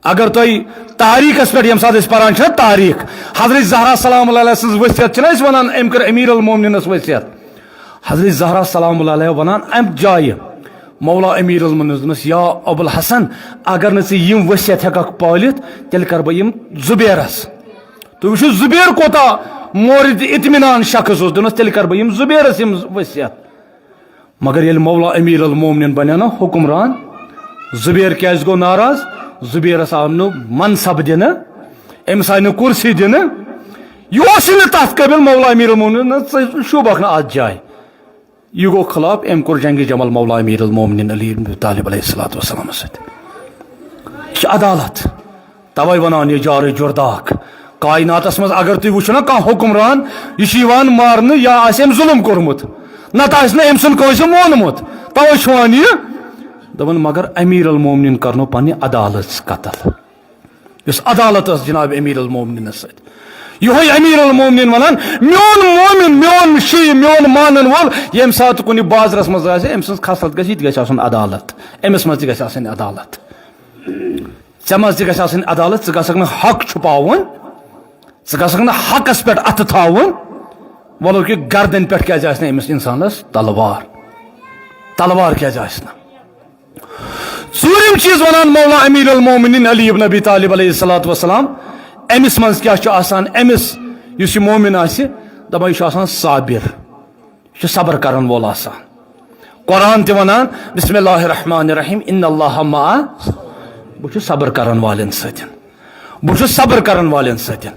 اگر تُہۍ تاریخس پٮ۪ٹھ ییٚمہِ ساتہٕ أسۍ پران چھِ نا تاریخ، حضرت زہرا سلام اللہ علیہ سٕنٛز وصیت چھِنہ أسۍ وَنان، أمۍ کٔر امیر المومنینس وصیت۔ حضرت زہرا سلام اللہ علیہ وَنان اَمہِ جایہِ مولا امیر المومنینس، یا ابو الحسن، اگر نہٕ ژٕ یِم وصیت ہٮ۪ککھ پٲلِتھ، تیٚلہِ کَرٕ بہٕ یِم زُبیرس۔ تُہۍ وٕچھِو زُبیر کوٗتاہ مورد اطمینان شخص اوس، دوٚپنَس تیٚلہِ کَرٕ بہٕ یِم زُبیرس یِم وصیت۔ مگر ییٚلہِ مولا امیر المومنین بنیو نا حکمران، زُبیر کیٛازِ گوٚو ناراض؟ زُبیرس آو نہٕ منصب دِنہٕ، أمِس آیہِ نہٕ کُرسی دِنہٕ۔ یہِ اوسُے نہٕ تَتھ قٲبِل، مولا امیر المومنین، نہ، ژٕ شوٗبکھ نہٕ اَتھ جایہِ۔ یہِ گوٚو خلاف، أمۍ کوٚر جنگِ جمل مولا امیر المومنین علی ابن ابی طالب علیہ الصلوۃ والسلامس سۭتۍ۔ یہِ چھِ عدالت۔ توے ونان یہِ جارٕ جُرداک۔ کائناتس منٛز اگر تُہۍ وٕچھِو نا کانٛہہ حکمران، یہِ چھُ یِوان مارنہٕ یا آسہِ أمۍ ظُلُم کوٚرمُت، نتہٕ آسہِ نہٕ أمۍ سُنٛد کٲنٛسہِ مونمُت۔ توے چھُ وَنان یہِ، دَپان مگر امیر المومنین کرنو پننہِ عدالت قتل، یُس عدالت ٲس جناب امیر المومنینس سۭتۍ۔ یِہوٚے امیر المومنین ونان، میون مومن، میون شیعہ، میون مانن وول، ییٚمہِ ساتہٕ کُنہِ بازرس منٛز آسہِ، أمۍ سٕنٛز خصلت گژھِ، یہِ تہِ گژھِ آسُن عدالت، أمِس منٛز تہِ گژھِ آسٕنۍ عدالت۔ ژےٚ منٛز تہِ گژھِ آسٕنۍ عدالت، ژٕ گژھکھ نہٕ حق چھُپاوُن، ژٕ گژھکھ نہٕ حقس پٮ۪ٹھ اَتھٕ تھاوُن، وَلو کہِ گردن پٮ۪ٹھ کیٛازِ آسہِ نہٕ أمِس اِنسانس تلوار؟ تلوار کیٛازِ آسہِ نہٕ؟ ژوٗرِم چیٖز وَنان مولا امیر المومنین علی ابن ابی طالب علیہ الصلوۃ والسلام، أمِس منٛز کیٛاہ چھُ آسان؟ أمِس یُس یہِ مومن آسہِ، دَپان یہِ چھُ آسان صابر۔ یہِ چھُ صبر کرن وول آسان۔ قرآن تہِ ونان، بسم اللہ الرحمن الرحیم، ان اللہ مع، بہٕ چھُس صبر کرن والٮ۪ن سۭتۍ، بہٕ چھُس صبر کرن والٮ۪ن سۭتۍ۔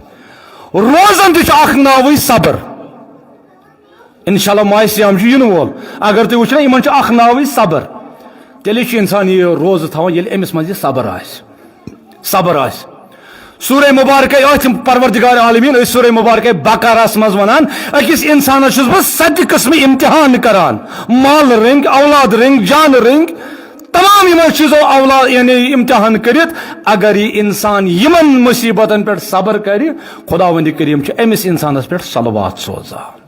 روزن تہِ چھُ اکھ ناوٕے صبر۔ انشاءاللہ ماہِ صیام چھُ یِنہٕ وول، اگر تُہۍ وٕچھِو نا، یِمن چھُ اکھ ناوٕے صبر۔ تیٚلہِ چھُ انسان یہِ روزٕ تھاوان، ییٚلہِ أمِس منٛز یہِ صبر آسہِ۔ صبر آسہِ۔ سورہ مبارکہ، أتھۍ پروردگار عالمین، أتھۍ سورہ مبارکہ بقرہس منٛز ونان، أکِس انسانس چھُس بہٕ ستہِ قٕسمہٕ امتحان کران، مال رٔنگۍ، اولاد رٔنگۍ، جان رٔنگۍ، تمام یِمو چیٖزو اولاد، یعنی امتحان کٔرِتھ، اگر یہِ انسان یِمن مصیبتن پٮ۪ٹھ صبر کرِ، خداوند کریم چھُ أمِس انسانس پٮ۪ٹھ صلوات سوزان۔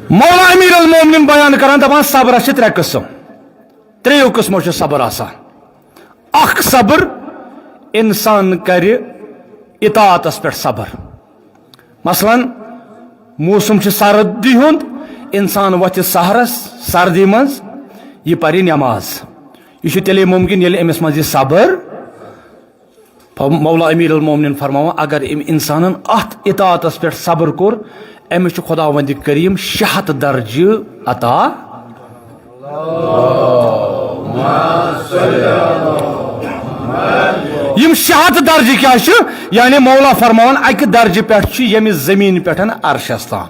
مولا امیر المومنین بیان کران، دپان صبرس چھِ ترٛےٚ قٕسم، ترٛیٚیو قٕسمو چھُ صبر آسان۔ اکھ صبر، انسان کرِ اطاعتس پٮ۪ٹھ صبر۔ مثلاً موسم چھُ سردی ہُنٛد، انسان وۄتھِ سحرس سردی منٛز، یہِ پرِ نماز۔ یہِ چھُ تیٚلے ممکن ییٚلہِ أمِس منٛز یہِ صبر مولا امیر المومنین فرماوان، اگر أمۍ انسانن اتھ اطاعتس پٮ۪ٹھ صبر کوٚر، أمِس چھُ خداوند کریم شےٚ ہتھ درجہٕ عطا۔ یِم شےٚ ہتھ درجہٕ کیٛاہ چھِ؟ یعنی مولا فرماوان، اکہِ درجہٕ پٮ۪ٹھ چھُ ییٚمہِ زمین پٮ۪ٹھ عرشس تام۔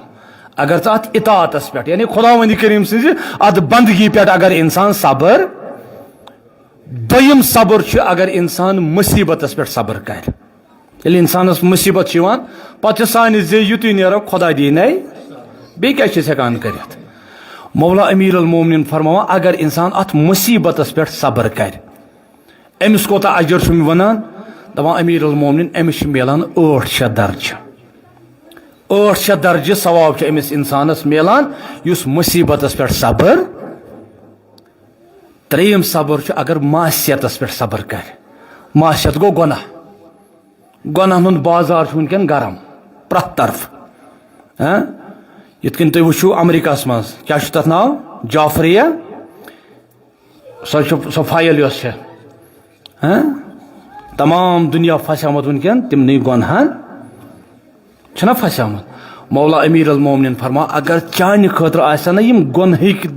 اگر ژٕ اتھ اطاعتس پٮ۪ٹھ، یعنی خداوند کریم سٕنزِ اتھ بندگی پٮ۪ٹھ اگر انسان صبر، دوٚیِم صبر چھُ اگر انسان مصیبتس پٮ۪ٹھ صبر کرِ۔ ییٚلہِ انسانس مصیبت چھِ یِوان، پتہٕ چھِ سانہِ زِ یُتُے نیرو، خدا دی نے، بیٚیہِ کیٛاہ چھِ أسۍ ہٮ۪کان کٔرِتھ؟ مولا امیر المومنین فرماوان، اگر انسان اتھ مصیبتس پٮ۪ٹھ صبر کرِ، أمِس کوٗتاہ اجر چھُ مےٚ ونان؟ دپان امیر المومنین، أمِس چھِ میلان ٲٹھ شیٚتھ درجہٕ۔ ٲٹھ شیٚتھ درجہٕ ثواب چھُ أمِس انسانس میلان، یُس مصیبتس پٮ۪ٹھ صبر۔ ترٛیٚیِم صبر چھُ اگر معصیتس پٮ۪ٹھ صبر کرِ۔ معصیت گوٚو گۄناہ۔ گۄناہن ہُنٛد بازار چھُ وٕنکٮ۪ن گرم پرٛٮ۪تھ طرفہٕ۔ ہاں؟ یِتھ کٔنۍ تُہۍ وٕچھِو امریکہس منٛز کیٛاہ چھُ تتھ ناو؟ جعفریہ۔ سۄ چھِ سۄ فایل یۄس چھےٚ۔ ہاں؟ تمام دُنیا پھسیومُت وٕنکٮ۪ن تِمنٕے گۄنہن۔ چھُنہ پھسیومُت؟ مولا امیر المومنین فرما، اگر چانہِ خٲطرٕ آسن نہ یِم گۄنہٕکۍ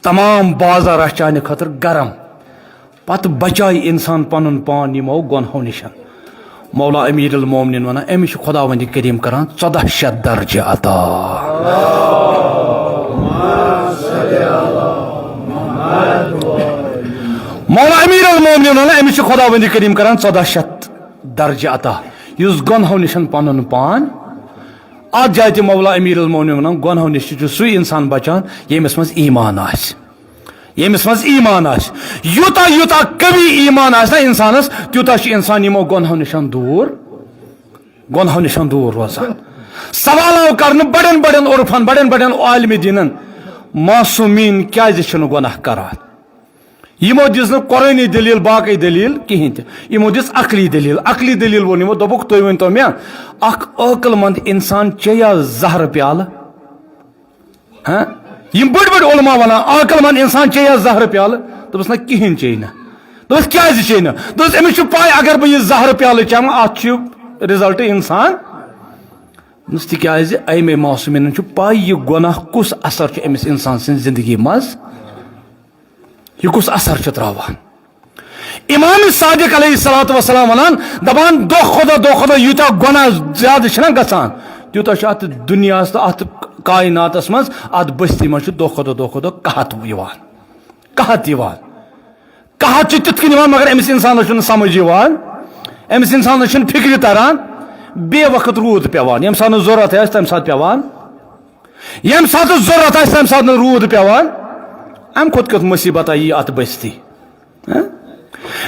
تمام بازار آسہِ چانہِ خٲطرٕ گرم، پتہٕ بچایہِ انسان پنُن پان یِمو گۄنہو نِشن۔ مولا امیر المومنین ونان، أمِس چھُ خداوند کریم کران ژۄدہ شیٚتھ درجہٕ عطا۔ مولا امیر المومنین ونان، أمِس چھُ خداوند کریم کران ژۄدہ شیٚتھ درجہٕ عطا۔ یُس گۄنہو نِش پنُن پان، اتھ جایہِ تہِ مولا امیر المومنین ونان، گۄنہو نِش چھُ سُے انسان بچان، ییٚمِس منٛز ایمان آسہِ۔ ییٚمِس منٛز ایمان آسہِ۔ یوٗتاہ، یوٗتاہ قوی ایمان آسہِ نا انسانس، تیوٗتاہ چھُ انسان یِمو گۄنہو نِش دوٗر، گۄنہو نِش دوٗر روزان۔ سوال آو کرنہٕ بڑٮ۪ن بڑٮ۪ن عرفن، بڑٮ۪ن بڑٮ۪ن عالمِ دیٖنن، معصومیٖن کیازِ چھِنہٕ گۄناہ کران؟ یِمو دِژ نہٕ قرآنی دٔلیٖل، باقٕے دٔلیٖل کِہینۍ تہِ۔ یِمو دِژ عقلی دٔلیٖل۔ عقلی دٔلیٖل ووٚن یِمو، دوٚپُکھ، "تُہۍ ؤنۍ تو مےٚ، اکھ عٲقل مند انسان چیٚیا زہرٕ پیالہٕ؟" ہاں؟ یِم بٔڑۍ بٔڑۍ علماء ونان، "عاقل مند انسان چیٚیا زہرٕ پیالہٕ؟" دوٚپُس، "نہ، کِہینۍ چیٚیہِ نہٕ۔" دوٚپُس، "کیازِ چیٚیہِ نہٕ؟" دوٚپُس، "أمِس چھُ پاے، اگر بہٕ یہِ زہرٕ پیالہٕ چٮ۪مہٕ، اتھ چھُ result انسان۔" دوٚپُس، "تِکیازِ اَمے معصومیٖنن چھُ پاے، یہِ گۄناہ کُس اثر چھُ أمِس انسان سٕنٛزِ زندگی منٛز، یہِ کُس اثر چھُ تراوان۔" امام صادق علیہ الصلوۃ والسلام ونان، دپان، دۄہ کھۄتہٕ دۄہ، دۄہ کھۄتہٕ دۄہ یوٗتاہ گۄناہ زیادٕ چھِنہ گژھان، تیوٗتاہ چھُ اتھ دُنیاہس تہٕ اتھ کائناتس منٛز، اتھ بستی منٛز چھُ دۄہ کھۄتہٕ دۄہ، دۄہ کھۄتہٕ دۄہ قحط یِوان۔ قحط یِوان۔ قحط چھُ تِتھ کٔنۍ یِوان، مگر أمِس انسانس چھُنہٕ سمجھ یِوان، أمِس انسانس چھُنہٕ فکرِ تران۔ بے وقت روٗد پٮ۪وان، ییٚمہِ ساتہٕ نہٕ ضروٗرت آسہِ، تَمہِ ساتہٕ پٮ۪وان۔ ییٚمہِ ساتہٕ ضروٗرت آسہِ، تَمہِ ساتہٕ نہٕ روٗد پٮ۪وان۔ اَمہِ کھۄتہٕ کیُتھ مُصیٖبت آیہِ یہِ اَتھ بٔستی؟ ہہ؟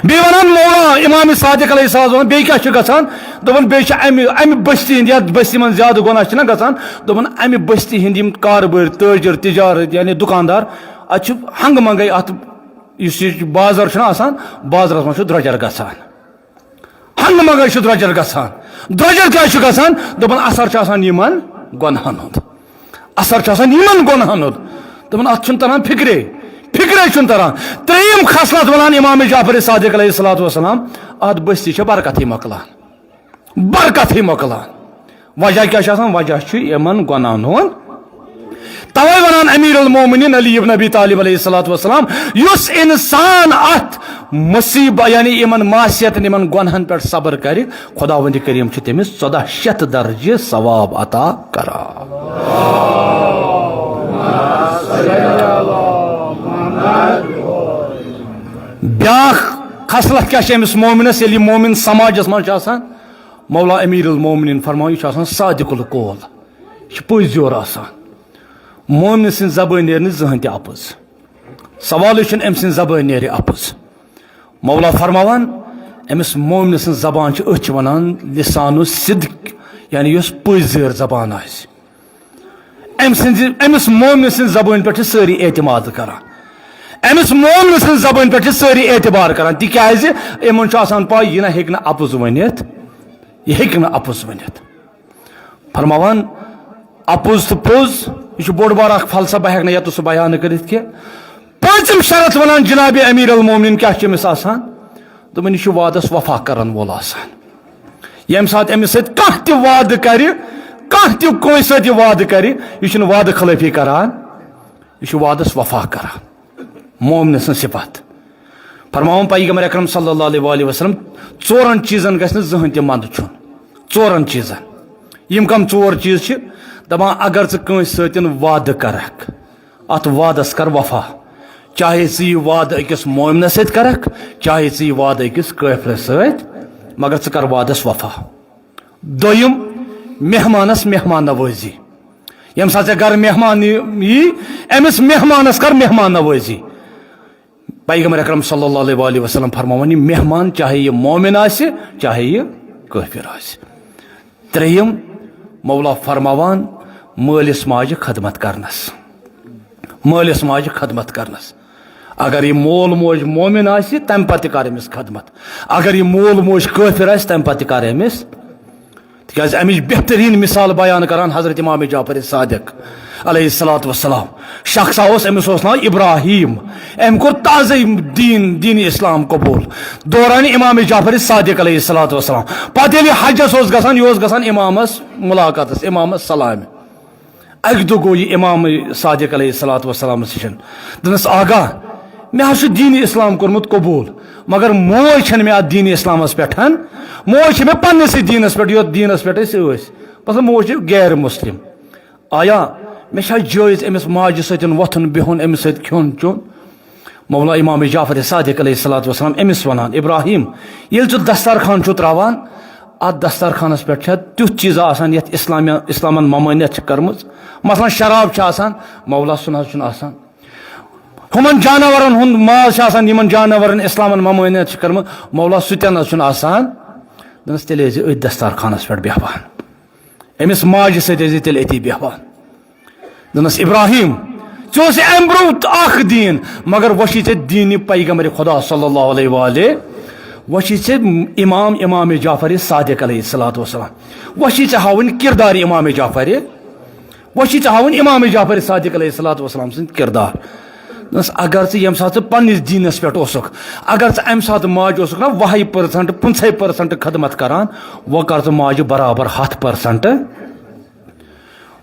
بیٚیہِ وَنان مولا امام صادق علیہ السلام، وَنان، بیٚیہِ کیٛاہ چھُ گژھان؟ دوٚپُن، بیٚیہِ چھِ اَمہِ، اَمہِ بٔستی ہِنٛدۍ، یَتھ بٔستی منٛز زیادٕ گۄناہ چھِنہ گژھان، دوٚپُن، اَمہِ بٔستی ہِنٛدۍ یِم کاربٲرۍ، تٲجِر، تِجارت، یعنی دُکاندار، اَتہِ چھِ ہنٛگہٕ منٛگَے اَتھ، یُس یہِ بازر چھُنہ آسان، بازرَس منٛز چھُ درٛۄجر گژھان۔ ہنگہٕ منگے چھُ درٛۄجر گژھان۔ درٛۄجر کیٛازِ چھُ گژھان؟ دوٚپُن، اثر چھُ آسان یِمن گۄنہن ہُنٛد۔ اثر چھُ آسان یِمن گۄنہن ہُنٛد۔ دوٚپُن، اتھ چھُنہٕ تران فکرے۔ فکرے چھُنہٕ تران۔ ترٛیٚیِم خصلت ونان امام جعفر صادق علیہ الصلوۃ والسلام، اتھ بستی چھےٚ برکتھٕے مۄکلان۔ برکتھٕے مۄکلان۔ وجہ کیٛاہ چھُ آسان؟ وجہ چھُ یِمن گۄنہن ہُنٛد۔ توے ونان امیر المومنین علی ابن ابی طالب علیہ الصلوۃ والسلام، یُس انسان اتھ مصیبت، یعنی یِمن معصیتن، یِمن گۄنہن پٮ۪ٹھ صبر کرِ، خداوند کریم چھُ تٔمِس ژۄداہ شیٚتھ درجہِ ثواب عطا کران۔ بیاکھ خصلت کیٛاہ چھِ أمِس مومنس، ییٚلہِ یہِ مومن سماجس منٛز چھُ آسان؟ مولا امیر المومنین فرماوان، یہِ چھُ آسان صادق القول، یہِ چھُ پٔزۍ یور آسان۔ مومنہٕ سٕنٛز زبٲنۍ نیرِ نہٕ زٕہٕنۍ تہِ اَپُز۔ سوالٕے چھُنہٕ أمۍ سٕنٛز زبٲنۍ نیرِ اَپُز۔ مولا فرماوان، أمِس مومنہٕ سٕنٛز زبان چھِ، أتھۍ چھِ وَنان لسان الصدق، یعنی یۄس پٔزۍ زٲر زبان آسہِ۔ أمۍ سٕنٛزِ، أمِس مومنہٕ سٕنٛزِ زبٲنۍ پٮ۪ٹھ چھِ سٲری اعتماد کران۔ أمِس مومنہٕ سٕنٛزِ زبٲنۍ پٮ۪ٹھ چھِ سٲری اعتبار کران، تِکیٛازِ یِمن چھُ آسان پَے، یہِ نہ ہیٚکہِ نہٕ اَپُز ؤنِتھ، یہِ ہیٚکہِ نہٕ اَپُز ؤنِتھ۔ فرماوان، اَپُز تہٕ پوٚز، یہِ چھُ بوٚڑ بار اکھ فلسفہٕ، بہٕ ہٮ۪کہٕ نہٕ یَتَس سُہ بیان کٔرِتھ کینٛہہ۔ پٲنٛژِم شرط وَنان جناب امیر المومنین کیٛاہ چھُ أمِس آسان؟ دوٚپُن، یہِ چھُ وعدس وفا کرن وول آسان۔ ییٚمہِ ساتہٕ أمِس سۭتۍ کانٛہہ تہِ وعدٕ کرِ، کانٛہہ تہِ کٲنٛسہِ سۭتۍ یہِ وعدٕ کرِ، یہِ چھُنہٕ وعدٕ خلٲفی کران، یہِ چھُ وعدس وفا کران۔ مومنہٕ سٕنٛز صفت۔ فرماوان پیغمبر اکرم صلی اللہ علیہ وآلہ وسلم، ژورن چیٖزن گژھِ نہٕ زٕہٕنۍ تہِ منٛدٕ کھیوٚن۔ ژورن چیٖزن۔ یِم کم ژور چیٖز چھِ؟ دپان، اگر ژٕ کٲنٛسہِ سۭتۍ وعدٕ کرکھ، اتھ وعدس کر وفا۔ چاہے ژٕ یہِ وعدٕ أکِس مومنس سۭتۍ کرکھ، چاہے ژٕ یہِ وعدٕ أکِس کٲفرس سۭتۍ، مگر ژٕ کر وعدس وفا۔ دوٚیِم، مہمانس مہمان نوٲزی۔ ییٚمہِ ساتہٕ ژےٚ گرٕ مہمان یی، یی، أمِس مہمانس کر مہمان نوٲزی۔ پیغمبر اکرم صلی اللہ علیہ وآلہ وسلم فرماوان، یہِ مہمان، چاہے یہِ مومن آسہِ، چاہے یہِ کٲفر آسہِ۔ ترٛیٚیِم، مولا فرماوان، مٲلِس ماجہِ خدمت کرنس۔ مٲلِس ماجہِ خدمت کرنس۔ اگر یہِ مول موج مومن آسہِ، تمہِ پتہٕ تہِ کر أمِس خدمت۔ اگر یہِ مول موج کٲفر آسہِ، تمہِ پتہٕ تہِ کر أمِس۔ تِکیازِ امِچ بہترین مثال بیان کران حضرت امام جعفر صادق علیہ الصلوۃ والسلام۔ شخصا اوس، أمِس اوس ناو ابراہیم۔ أمۍ کوٚر تازے دین، دین اسلام قبول دوران امام جعفر صادق علیہ الصلوۃ والسلام۔ پتہٕ ییٚلہِ حجس اوس گژھان، یہِ اوس گژھان امامس ملاقاتس، امامس سلامہِ۔ اکہِ دۄہ گوٚو یہِ امام صادق علیہ الصلوۃ والسلامس نِش۔ دوٚپنس، آغا، مےٚ حظ چھُ دین اسلام کوٚرمُت قبول، مگر موج چھنہٕ مےٚ اتھ دین اسلامس پٮ۪ٹھ۔ موج چھِ مےٚ پننسٕے دینس پٮ۪ٹھ، یتھ دینس پٮ۪ٹھ أسۍ ٲسۍ۔ مطلب، موج چھِ غیر مسلم۔ آیا مےٚ چھا جٲیز أمِس ماجہِ سۭتۍ وۄتھُن بِہُن، أمِس سۭتۍ کھیوٚن چیوٚن؟ مولا امام جعفر صادق علیہ الصلوۃ والسلام أمِس ونان، ابراہیم، ییٚلہِ ژٕ دسترخوان چھُ تراوان، اتھ دسترخانس پٮ۪ٹھ چھا تیُتھ چیٖزا آسان یتھ اسلامیا اسلامن ممٲنیت چھِ کٔرمٕژ؟ مثلاً شراب چھِ آسان، مولا سُہ نہ حظ چھُنہٕ آسان۔ ہُمن جاناوارن ہُنٛد ماز چھُ آسان، یِمن جاناوارن اسلامن ممٲنیت چھِ کٔرمٕژ، مولا سُہ تہِ نہ حظ چھُنہٕ آسان۔ دوٚپنس، تیٚلہِ ٲسۍ زِ أتھۍ دسترخانس پٮ۪ٹھ بیہوان، أمِس ماجہِ سۭتۍ ٲسۍ زِ تیٚلہِ أتی بیہوان۔ دوٚپنس، ابراہیم، ژےٚ اوس امہِ برونٛہہ تہِ اکھ دیٖن، مگر وۄنۍ چھُے ژےٚ دیٖنِ پیغمبر خدا صلی اللہ علیہ وآلہ، وۄنۍ چھُے ژےٚ امام، امام جعفر صادق علیہ الصلوۃ والسلام، وۄنۍ چھُے ژےٚ ہاوٕنۍ کردار امام جعفر، وۄنۍ چھُے ژےٚ ہاوٕنۍ امام جعفر صادق علیہ الصلوۃ والسلام سُنٛد کردار۔ دوٚپنس، اگر ژٕ ییٚمہِ ساتہٕ ژٕ پننِس دیٖنس پٮ۪ٹھ اوسُکھ، اگر ژٕ امہِ ساتہٕ ماجہِ اوسُکھ نا وُہے percent، پٕنٛژٕہے percent خدمت کران، وۄنۍ کر ژٕ ماجہِ برابر ہتھ percent۔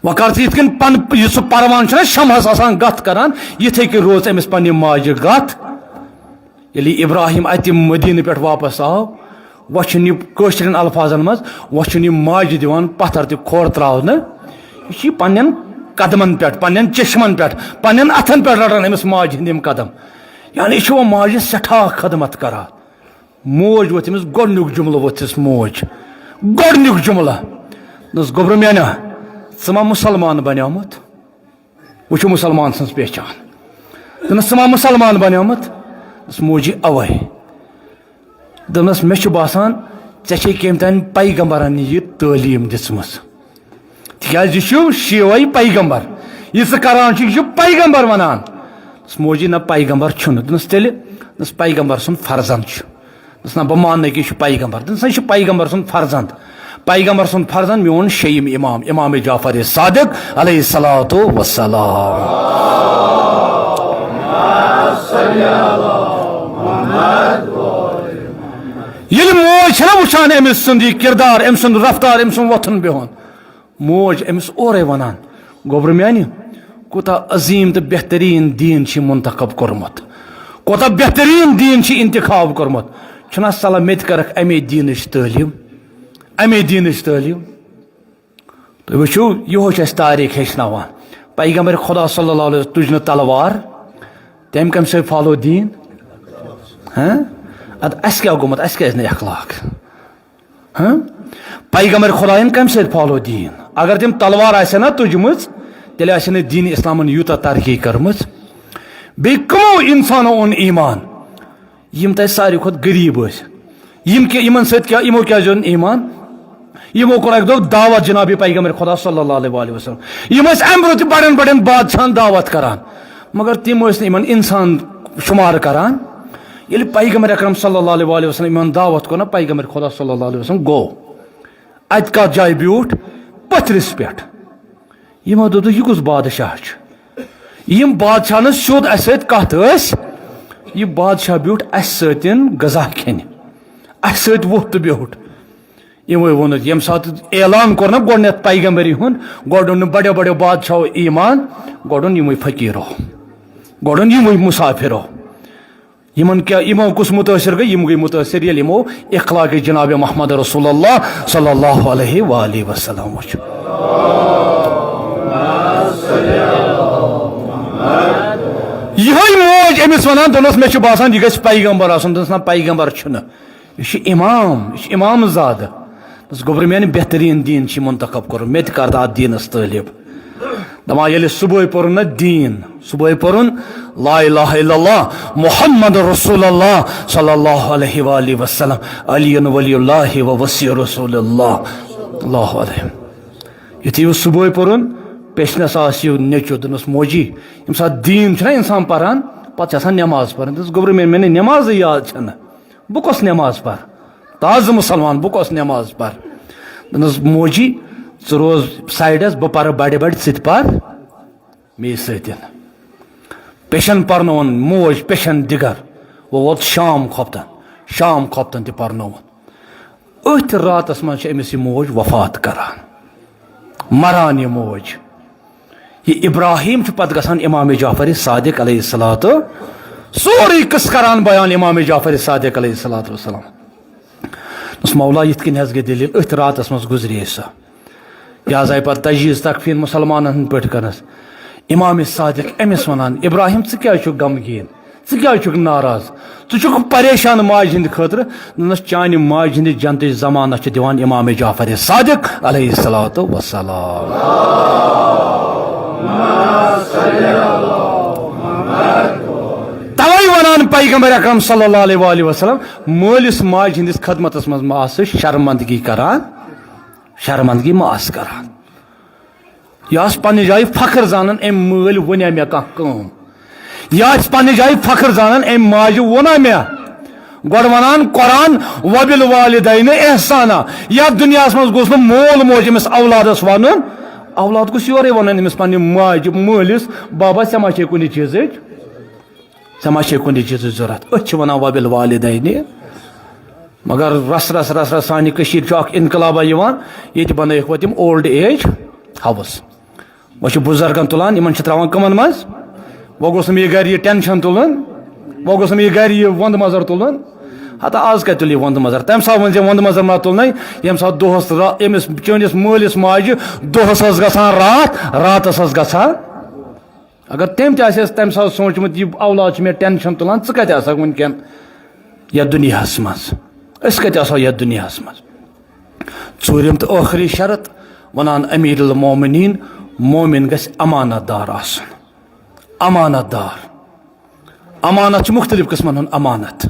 وۄنۍ کر ژٕ یِتھ کٔنۍ پن-، یُس سُہ پروان چھُنہ شمعس آسان گتھ کران، یِتھے کٔنۍ روز أمِس پننہِ ماجہِ گتھ۔ ییٚلہِ ابراہیم اتہِ مدینہٕ پٮ۪ٹھ واپس آو، وۄنۍ چھُنہٕ یہِ کٲشرٮ۪ن الفاظن منٛز، وۄنۍ چھُنہٕ یہِ ماجہِ دِوان پتھر تہِ کھۄر تراونہٕ۔ یہِ چھُ یہِ پننٮ۪ن قدمن پٮ۪ٹھ، پننٮ۪ن چشمن پٮ۪ٹھ، پننٮ۪ن اتھن پٮ۪ٹھ رٹان أمِس ماجہِ ہٕنٛدۍ یِم قدم۔ یعنی یہِ چھُ وۄنۍ ماجہِ سٮ۪ٹھاہ خدمت کران۔ موج ووٚتھ أمِس گۄڈٕنیُک جملہٕ ووٚتھُس موج۔ گۄڈٕنیُک جملہٕ۔ دوٚپنس، گوٚبرٕ میانہ، ژٕ ما مسلمان بنیومُت؟ وٕچھِو مسلمان سٕنٛز پہچان۔ دوٚپنس، ژٕ ما مسلمان بنیومُت؟ دوٚپنس، موجی، اوے۔ دوٚپنس، مےٚ چھُ باسان، ژےٚ چھے کٔمۍ تام پیغمبرن یہِ تعلیٖم دِژمٕژ۔ تِکیٛازِ یہِ چھُ شیوے پیغمبر۔ یہِ ژٕ کران چھُکھ، یہِ چھُ پیغمبر ونان۔ دوٚپنس، موجی، نہ، پیغمبر چھُنہٕ۔ دوٚپنس، تیٚلہِ؟ دوٚپنس، پیغمبر سُنٛد فرزند چھُ۔ دوٚپنس، نہ، بہٕ مانہٕ نہٕ کہِ یہِ چھُ پیغمبر۔ دوٚپنس، نہ، یہِ چھُ پیغمبر سُنٛد فرزند۔ پیغمبر سُنٛد فرزند، میون شیٚیِم امام، امام جعفر صادق علیہ الصلوۃ والسلام۔ ییٚلہِ موج چھےٚ نہ وٕچھان أمِس سُنٛد یہِ کردار، أمۍ سُنٛد رفتار، أمۍ سُنٛد وۄتھُن بِہُن، موج أمِس اورَے وَنان، گوٚبرٕ میٛانہِ، کوٗتاہ عظیٖم تہٕ بہتریٖن دیٖن چھُے منتخب کوٚرمُت، کوٗتاہ بہتریٖن دیٖن چھُے انتخاب کوٚرمُت۔ چھُنہ صلاح مےٚ تہِ کَرَکھ اَمے دیٖنٕچ تعلیٖم، اَمے دیٖنٕچ تعلیٖم۔ تُہۍ وٕچھِو، یِہوٚے چھُ اَسہِ تاریٖخ ہیٚچھناوان۔ پیغمبر خدا صلی اللہ علیہ وسلم تُج نہٕ تلوار، تٔمۍ کَمہِ سۭتۍ follow دیٖن؟ ہاں؟ اَدٕ اَسہِ کیٛاہ گوٚمُت؟ اَسہِ کیٛازِ نہٕ اخلاق؟ ہاں؟ پیغمبر خدایَن کَمہِ سۭتۍ follow دیٖن؟ اگر تٔمۍ تلوار آسہِ ہا نہ تُجمٕژ، تیٚلہِ آسہِ ہا نہٕ دیٖن اسلامَن یوٗتاہ ترقی کٔرمٕژ۔ بیٚیہِ کٕمو اِنسانو اوٚن ایٖمان؟ یِم تَتہِ ساروی کھۄتہٕ غریٖب ٲسۍ۔ یِم کیٛاہ، یِمَن سۭتۍ کیٛاہ، یِمو کیٛازِ اوٚن ایٖمان؟ یِمو کوٚر اَکہِ دۄہ دعوت جناب پیغمبر خدا صلی اللہ علیہ وآلہ وسلم۔ یِم ٲسۍ اَمہِ برٛونٛہہ تہِ بڑٮ۪ن بڑٮ۪ن بادشاہن دعوت کران، مگر تِم ٲسۍ نہٕ یِمن اِنسان شُمار کران۔ ییٚلہِ پیغمبر اکرم صلی اللہ علیہ وآلہ وسلم یِمن دعوت کوٚر نا، پیغمبر خدا صلی اللہ علیہ وسلم گوٚو۔ اَتہِ کَتھ جایہِ بیوٗٹھ؟ پٔتھرِس پٮ۪ٹھ۔ یِمو دوٚپُکھ، یہِ کُس بادشاہ چھُ؟ یِم بادشاہ نہٕ سیوٚد اَسہِ سۭتۍ کَتھ ٲسۍ، یہِ بادشاہ بیوٗٹھ اَسہِ سۭتۍ غذا کھٮ۪نہِ، اَسہِ سۭتۍ ووٚتھ تہٕ بیوٗٹھ۔ یِموٕے ووٚنُکھ، ییٚمہِ ساتہٕ اعلان کوٚر نا گۄڈٕنٮ۪تھ پیغمبری ہُنٛد، گۄڈٕ اوٚن نہٕ بڑیو بڑیو بادشاہو ایٖمان، گۄڈٕ اوٚن یِموٕے فقیٖرو، گۄڈٕ اوٚن یِموٕے مُسافِرو۔ یِمن کیٛاہ، یِمو کُس مُتٲثِر گٔے؟ یِم گٔے مُتٲثِر ییٚلہِ یِمو اخلاقِ جناب محمد رسول اللہ صلی اللہ علیہ وآلہ وسلم وٕچھ۔ یِہوٚے موج أمِس وَنان، دوٚپنَس، مےٚ چھُ باسان، یہِ گژھِ پیغمبر آسُن۔ دوٚپنَس، نہ، پیغمبر چھُنہٕ۔ یہِ چھُ امام، یہِ چھُ امام زادٕ۔ دوٚپُس، گوٚبرٕ میانہِ، بہتریٖن دیٖن چھُ منتخب کوٚرمُت، مےٚ تہِ کر تہٕ اتھ دیٖنس طٲلب۔ دپان، ییٚلہِ صبحٲے پوٚرُن نہ دیٖن، صبحٲے پوٚرُن لا الہ الا اللہ محمد رسول اللہ صلی اللہ علیہ وآلہ وسلم، علی ولی اللہ و وصی رسول اللہ، اللہ علیہ۔ یُتھُے یہِ صبحٲے پوٚرُن، پیچھنس آسہِ یہِ نیٚچُو، دوٚپنس، موجی، ییٚمہِ ساتہٕ دیٖن چھُنہ انسان پران، پتہٕ چھِ آسان نٮ۪ماز پرٕنۍ۔ دوٚپُس، گوٚبرٕ میانہِ، مےٚ نَے نٮ۪مازٕے یاد چھَنہٕ۔ بہٕ کۄس نٮ۪ماز پَرٕ؟ تازٕ مُسلمان، بہٕ کۄس نٮ۪ماز پَرٕ؟ دوٚپنَس، موجی، ژٕ روز سایڈَس، بہٕ پَرٕ بَڑِ بَڑِ، ژٕ تہِ پَر مے سۭتۍ۔ پیشن پَرنووُن موج، پیشن دِگر۔ وۄنۍ ووت شام خۄفتَن، شام خۄفتَن تہِ پَرنووُن۔ أتھۍ راتَس منٛز چھِ أمِس یہِ موج وفات کران، مَران یہِ موج۔ یہِ ابراہیم چھُ پتہٕ گژھان امام جعفر صادق علیہ الصلوۃ، سورُے قصہٕ کران بیان امام جعفر صادق علیہ الصلوۃ والسلام۔ دوٚپُس، مولا، یِتھ کٔنۍ حظ گٔے دٔلیٖل، أتھۍ راتس منٛز گُزرے سۄ۔ یہِ حظ آیہِ پتہٕ تجہیٖز تکفین مسلمانن ہٕنٛدۍ پٲٹھۍ کرنس۔ امام صادق أمِس ونان، ابراہیم، ژٕ کیازِ چھُکھ غمگیٖن؟ ژٕ کیٛازِ چھُکھ ناراض؟ ژٕ چھُکھ پریشان ماجہِ ہٕنٛدِ خٲطرٕ؟ دوٚپنَس، چانہِ ماجہِ ہٕنٛدِ جنتٕچ ضمانت چھِ دِوان امام جعفر صادق علیہ الصلوۃ والسلام۔ توے ونان پیغمبر اکرم صلی اللہ علیہ وآلہ وسلم، مٲلِس ماجہِ ہٕنٛدِس خدمتس منٛز ما آسہٕ شرمندگی کران، شرمندگی ما آسہٕ کران۔ یہِ آسہٕ پننہِ جایہِ فخر زانان، أمۍ مٲلۍ ووٚنیا مےٚ کانٛہہ کٲم۔ یہِ آسہِ پننہِ جایہِ فخر زانان، أمۍ ماجہِ ووٚنا مےٚ۔ گۄڈٕ ونان قرآن، "وبالوالدین احسانا"۔ یتھ دُنیاہس منٛز گوٚژھ نہٕ مول موج أمِس اولادس ونُن، اولاد گوٚژھ یورے ونُن أمِس پننہِ ماجہِ، مٲلِس، "بابا، ژےٚ ما چھے کُنہِ چیٖزٕچ، ژےٚ ما چھے کُنہِ چیٖزٕچ ضروٗرت؟" أسۍ چھِ ونان وبالوالدین، مگر رس رس رس رس سانہِ کٔشیٖرِ چھُ اکھ انقلابا یِوان، ییٚتہِ بنٲیِکھ وۄنۍ تِم اولڈ ایج ہاوُس۔ وۄنۍ چھِ بُزرگن تُلان، یِمن چھِ ترٛاوان کٕمن منٛز؟ وۄنۍ گوٚژھ نہٕ مےٚ یہِ گرِ یہِ ٹینشن تُلُن، وۄنۍ گوٚژھ نہٕ مےٚ یہِ گرِ یہِ وۄندٕ مزر تُلُن۔ ہتا آز کتہِ تُلہِ یہِ وۄندٕ مزر؟ تمہِ ساتہٕ ؤنۍ زِ وۄندٕ مزر ما تُلنَے، ییٚمہِ ساتہٕ دۄہس را-، أمِس چٲنِس مٲلِس ماجہِ دۄہس ٲس گژھان راتھ، راتس ٲس گژھان۔ اگر تٔمۍ تہِ آسہِ ہس تمہِ ساتہٕ سوٗنٛچمُت، یہِ اولاد چھُ مےٚ ٹینشن تُلان، ژٕ کتہِ آسکھ وٕنکیٚن یتھ دُنیاہس منٛز؟ أسۍ کتہِ آسو یتھ دُنیاہس منٛز؟ ژوٗرِم تہٕ ٲخری شرط، ونان امیر المومنین، مومن گژھِ امانت دار آسُن۔ امانت دار۔ امانت چھُ مُختٔلِف قٕسمن ہُنٛد امانت۔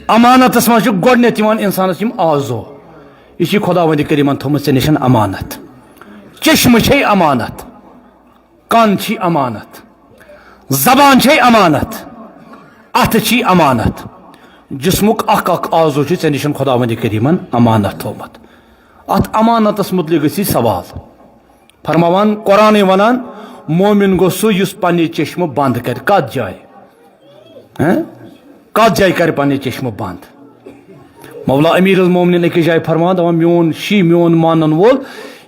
امانتس منٛز چھُ گۄڈٕنیتھ یِوان انسانس یِم اعضو۔ یہِ چھِ خداوندِ کریٖمن تھوٚمُت ژےٚ نِش امانت۔ چشمہٕ چھے امانت، کن چھی امانت، زبان چھے امانت، اتھٕ چھی امانت۔ جسمُک اکھ اکھ اعضو چھُ ژےٚ نِش خداوندِ کریٖمن امانت تھوٚومُت۔ اتھ امانتس مُتعلق گژھی سوال۔ فرماوان، قرآنٕے ونان، مومن گوٚو سُہ یُس پننہِ چشمہٕ بند کرِ۔ کتھ جایہِ؟ ہہ؟ کتھ جایہِ کرِ پننہِ چشمہٕ بند؟ مولا امیر المومنین أکِس جایہِ فرماوان، دپان، میون شی، میون مانن وول،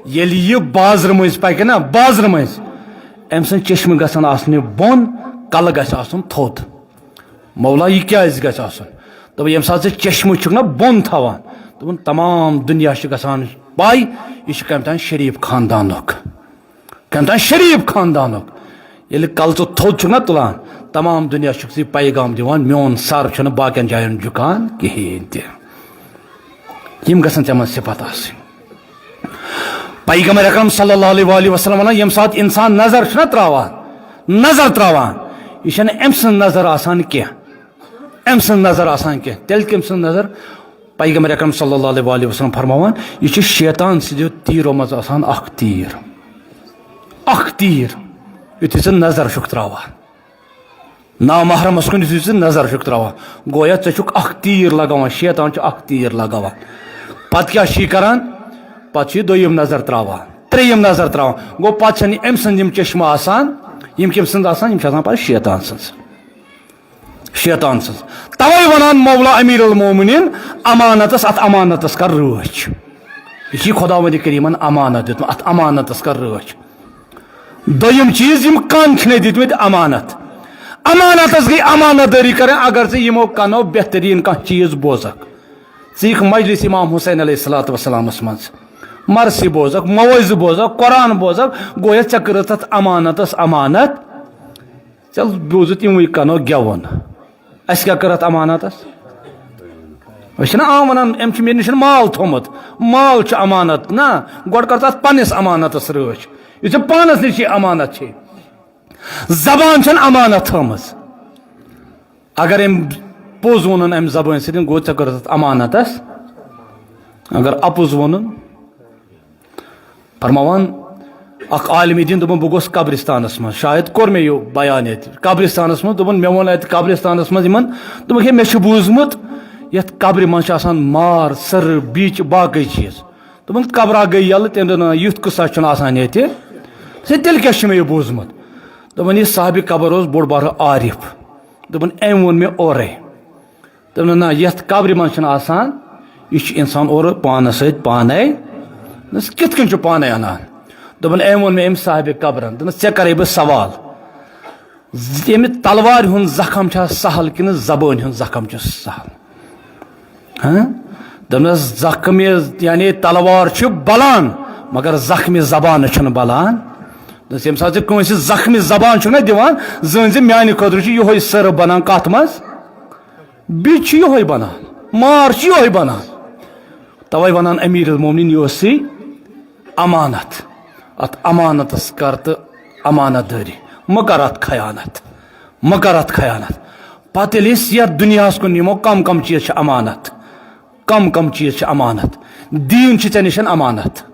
ییٚلہِ یہِ بازرٕ مٔنٛزۍ پکہِ نا، بازرٕ مٔنٛزۍ، أمۍ سٕنٛدۍ چشمہٕ گژھن آسنہِ بۄن، کلہٕ گژھِ آسُن تھوٚد۔ مولا، یہِ کیازِ گژھِ آسُن؟ دوٚپُن، ییٚمہِ ساتہٕ ژٕ چشمہٕ چھُکھ نا بۄن تھاوان، دوٚپُن، تمام دُنیا چھُ گژھان پاے، یہِ چھُ کٔمۍ تام شریف خاندانُک۔ کٔمۍ تام شریف خاندانُک۔ ییٚلہِ کلہٕ ژٕ تھوٚد چھُکھ نا تُلان، تمام دُنیا چھُکھ ژٕ یہِ پیغام دِوان، میون سر چھُنہٕ باقین جاین جُکان کِہیٖنۍ تہِ۔ یِم گژھن ژےٚ منٛز صفت آسٕنۍ۔ پیغمبر اکرم صلی اللہ علیہ وآلہ وسلم ونان، ییٚمہِ ساتہٕ انسان نظر چھُنہ تراوان، نظر تراوان، یہِ چھنہٕ أمۍ سٕنٛز نظر آسان کینٛہہ، أمۍ سٕنٛز نظر آسان کینٛہہ۔ تیٚلہِ کٔمۍ سٕنٛز نظر؟ پیغمبر اکرم صلی اللہ علیہ وآلہ وسلم فرماوان، یہِ چھُ شیطان سٕنٛدیو تیٖرو منٛز آسان اکھ تیٖر، اکھ تیٖر، یُتھُے ژٕ نظر چھُکھ تراوان۔ نامحرمس کُن یُتھُے ژٕ نظر چھُکھ تراوان، گویا ژےٚ چھُکھ اکھ تیٖر لگاوان، شیطان چھُ اکھ تیٖر لگاوان۔ پتہٕ کیٛاہ چھُ یہِ کران؟ پتہٕ چھُ یہِ دوٚیِم نظر تراوان، ترٛیٚیِم نظر تراوان۔ گوٚو، پتہٕ چھنہٕ أمۍ سٕنٛز یِم چشمہٕ آسان، یِم کٔمۍ سٕنٛز آسان؟ یِم چھِ آسان پتہٕ شیطان سٕنٛز۔ شیطان سٕنٛز۔ توے ونان مولا امیر المومنین، امانتس، اتھ امانتس کر رٲچھ۔ یہِ چھُ خداوندِ کریمن امانت دیُتمُت، اتھ امانتس کر رٲچھ۔ دوٚیِم چیٖز، یِم کن چھِنَے دِتمٕتۍ امانت۔ امانتس گٔے امانت دٲری کرٕنۍ، اگر ژٕ یِمو کنو بہتریٖن کانٛہہ چیٖز بوزکھ۔ ژٕ یِکھ مجلس امام حسین علیہ الصلوۃ والسلامس منٛز، مرثی بوزکھ، موعظہٕ بوزکھ، قرآن بوزکھ، گویا ژےٚ کٔرٕتھ اتھ امانتس امانت۔ ژےٚ بوٗزُتھ یِموٕے کنو گٮ۪وُن۔ اَسہِ کیٛاہ کٔر اَتھ امانتس؟ أسۍ چھِنہ عام وَنان، أمۍ چھُ مےٚ نِش مال تھوٚومُت۔ مال چھُ امانت۔ نہ، گۄڈٕ کر ژٕ اَتھ پنٛنِس امانتس رٲچھ، یُس ژےٚ پانَس نِش یہِ امانت چھے۔ زبان چھَنہٕ امانت تھٲومٕژ۔ اگر أمۍ پوٚز ووٚنُن اَمہِ زبٲنۍ سۭتۍ، گوٚو ژےٚ کٔرٕتھ اَتھ امانتس۔ اگر اَپُز ووٚنُن، فرماوان، اکھ عالمِ دین، دوٚپُن، بہٕ گوس قبرستانس منٛز، شاید کوٚر مےٚ یہِ بیان ییٚتہِ، قبرستانس منٛز، دوٚپُن، مےٚ ووٚن اتہِ قبرستانس منٛز یِمن، دوٚپُکھ، ہے، مےٚ چھُ بوٗزمُت، یتھ قبرِ منٛز چھُ آسان مار، سٕرٕ، بیٚیہِ چھِ باقٕے چیٖز۔ دوٚپُن، قبرا گٔے یَلہٕ، تٔمۍ دوٚپ، نہ، یُتھ قصہ چھُنہٕ آسان ییٚتہِ۔ دوٚپُن، تیٚلہِ کیٛاہ چھُ مےٚ یہِ بوٗزمُت؟ دوٚپُن، یہِ صاحبِ قبر اوس بوٚڑ بارٕ عارف۔ دوٚپُن، أمۍ ووٚن مےٚ اورَے۔ دوٚپُن، نہ، یَتھ قبرِ منٛز چھُنہٕ آسان، یہِ چھُ اِنسان اورٕ پانَس سۭتۍ پانَے۔ دوٚپنَس، کِتھ کٔنۍ چھُ پانَے اَنان؟ دوٚپُن، أمۍ ووٚن مےٚ أمۍ صاحبِ قبرَن۔ دوٚپنَس، ژےٚ کَرَے بہٕ سوال، زِ ییٚمہِ تلوارِ ہُنٛد زخم چھا سہل کِنہٕ زبٲنۍ ہُنٛد زخم چھُ سہل؟ ہاں؟ دوٚپنَس، زخمِ، یعنی تلوار چھُ بَلان، مگر زخمِ زبانہٕ چھُنہٕ بَلان۔ دوٚپُس، ییٚمہِ ساتہٕ ژٕ کٲنٛسہِ زخمہِ زبان چھُکھ نہ دِوان، زٲنۍ زِ میانہِ خٲطرٕ چھُ یِہوٚے سٕرٕ بنان۔ کتھ منٛز؟ بیٚیہِ چھُ یِہوٚے بنان، مار چھُ یِہوٚے بنان۔ توے ونان امیر المومنین، یہِ اوسُے امانت۔ اتھ امانتس کر تہٕ امانت دٲری، مہ کر اتھ خیانت، مہ کر اتھ خیانت۔ پتہٕ ییٚلہِ أسۍ یتھ دُنیاہس کُن نِمو، کم کم چیٖز چھِ امانت، کم کم چیٖز چھِ امانت؟ دیٖن چھُ ژےٚ نِش امانت۔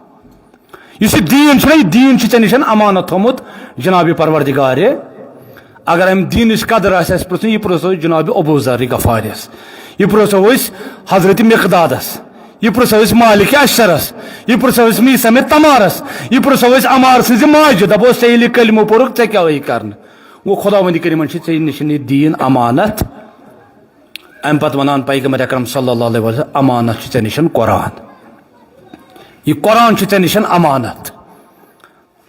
یُس یہِ دیٖن چھُنہ، یہِ دیٖن چھُ ژےٚ نِش امانت تھوٚمُت جناب پروردگارِ۔ اگر امہِ دیٖنٕچ قدر آسہِ اَسہِ پرٛژھُن، یہِ پرٛژھو أسۍ جناب ابو ذر غفارِیَس، یہِ پرٛژھو أسۍ حضرت مقدادس، یہِ پرٛژھو أسۍ مالک اشترس، یہِ پرٛژھو أسۍ میثم تمارس، یہِ پرٛژھو أسۍ عمار سٕنٛزِ ماجہِ، دپو ژےٚ ییٚلہِ یہِ کلمہٕ پوٚرُکھ، ژےٚ کیٛاہ ٲیی کرنہٕ؟ گوٚو خداوندِ کریٖمن چھِ ژےٚ نِش یہِ دیٖن امانت۔ امہِ پتہٕ ونان پیغمبر اکرم صلی اللہ علیہ وسلم، امانت چھُ ژےٚ نِش قرآن۔ یہِ قرآن چھُ ژےٚ نِش امانت۔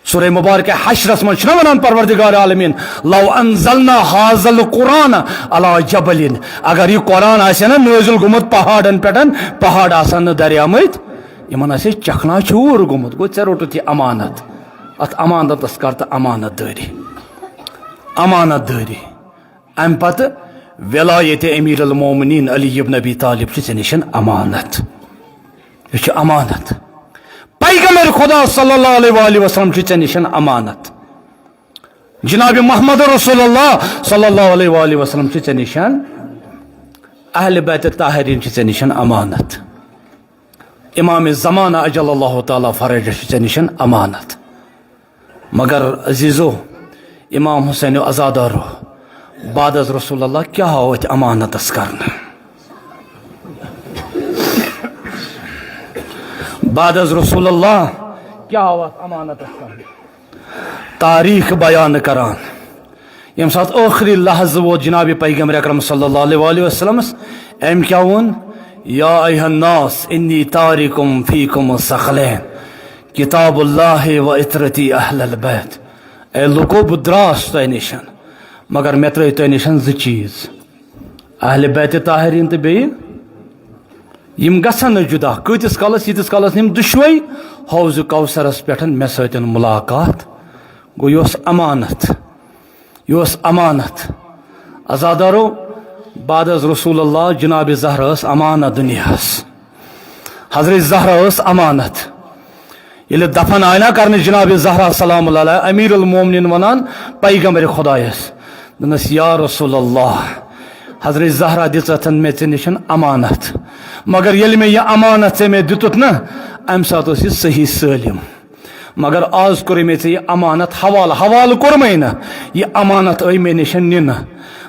سورہ مبارکہ حشرس منٛز چھُنہ ونان پروردگار عالمین، "لو انزلنا هذا القرآن على جبل"، اگر یہِ قرآن آسہِ ہا نہ نٲزِل گوٚمُت پہاڑن پٮ۪ٹھ، پہاڑ آسن نہٕ دریامٕتۍ، یِمن آسہِ ہے چکھنا چوٗر گوٚمُت۔ گوٚو ژےٚ روٚٹُتھ یہِ امانت۔ اتھ امانتس کر تہٕ امانت دٲری، امانت دٲری۔ امہِ پتہٕ ولایت امیر المومنین علی ابن ابی طالب چھِ ژےٚ نِش امانت۔ یہِ چھُ امانت۔ پیغمبر خدا صلی اللہ علیہ وآلہ وسلم چھُ ژےٚ نِش امانت۔ جناب محمد رسول اللہ صلی اللہ علیہ وآلہ وسلم چھُ ژےٚ نِش۔ اہل بیت طاہرین چھِ ژےٚ نِش امانت۔ امام زمانہ عجل اللہ تعالیٰ فرجہ چھُ ژےٚ نِش امانت۔ مگر عزیزو، امام حسین عزادارو، بعد از رسول اللہ کیٛاہ آو اتھ امانتس کرنہٕ؟ بعد از رسول اللہ کیٛاہ آو اتھ امانتس کرنہٕ؟ تاریخ بیان کران، ییٚمہِ ساتہٕ ٲخری لحظہٕ ووت جناب پیغمبر اکرم صلی اللہ علیہ وآلہ وسلمس، أمۍ کیٛاہ ووٚن؟ "یا ایھا الناس انی تارکم فیکم الثقلین، کتاب اللہ و عترتی اہل البیت"۔ اے لوکو، بہٕ دراس تۄہہِ نِش، مگر مےٚ ترٲے تۄہہِ نِش زٕ چیٖز، اہل بیت طاہرین تہٕ بیٚیہِ یِم گژھن نہٕ جدا۔ کۭتِس کالس؟ ییٖتِس کالس نہٕ یِم دُشوے حوض کوثرس پٮ۪ٹھ مےٚ سۭتۍ ملاقات۔ گوٚو، یہِ اوس امانت، یہِ اوس امانت۔ عزادارو، بعد از رسول اللہ جناب زہرا ٲس امانت دُنیاہس۔ حضرت زہرا ٲس امانت۔ ییٚلہِ دفن آیہِ نا کرنہٕ جناب زہرا سلام اللہ علیہ، امیر المومنین ونان پیغمبر خدایس، دوٚپنس، "یا رسول اللہ، حضرت زہرا دِژتھن مےٚ ژےٚ نِش امانت، مگر ییٚلہِ مےٚ یہِ امانت ژےٚ مےٚ دیُتُتھ نا، امہِ ساتہٕ اوس یہِ صحیح سٲلِم، مگر آز کوٚرُے مےٚ ژےٚ یہِ امانت حوالہٕ، حوالہٕ کوٚرمَے نہ، یہِ امانت ٲے مےٚ نِش نِنہٕ۔"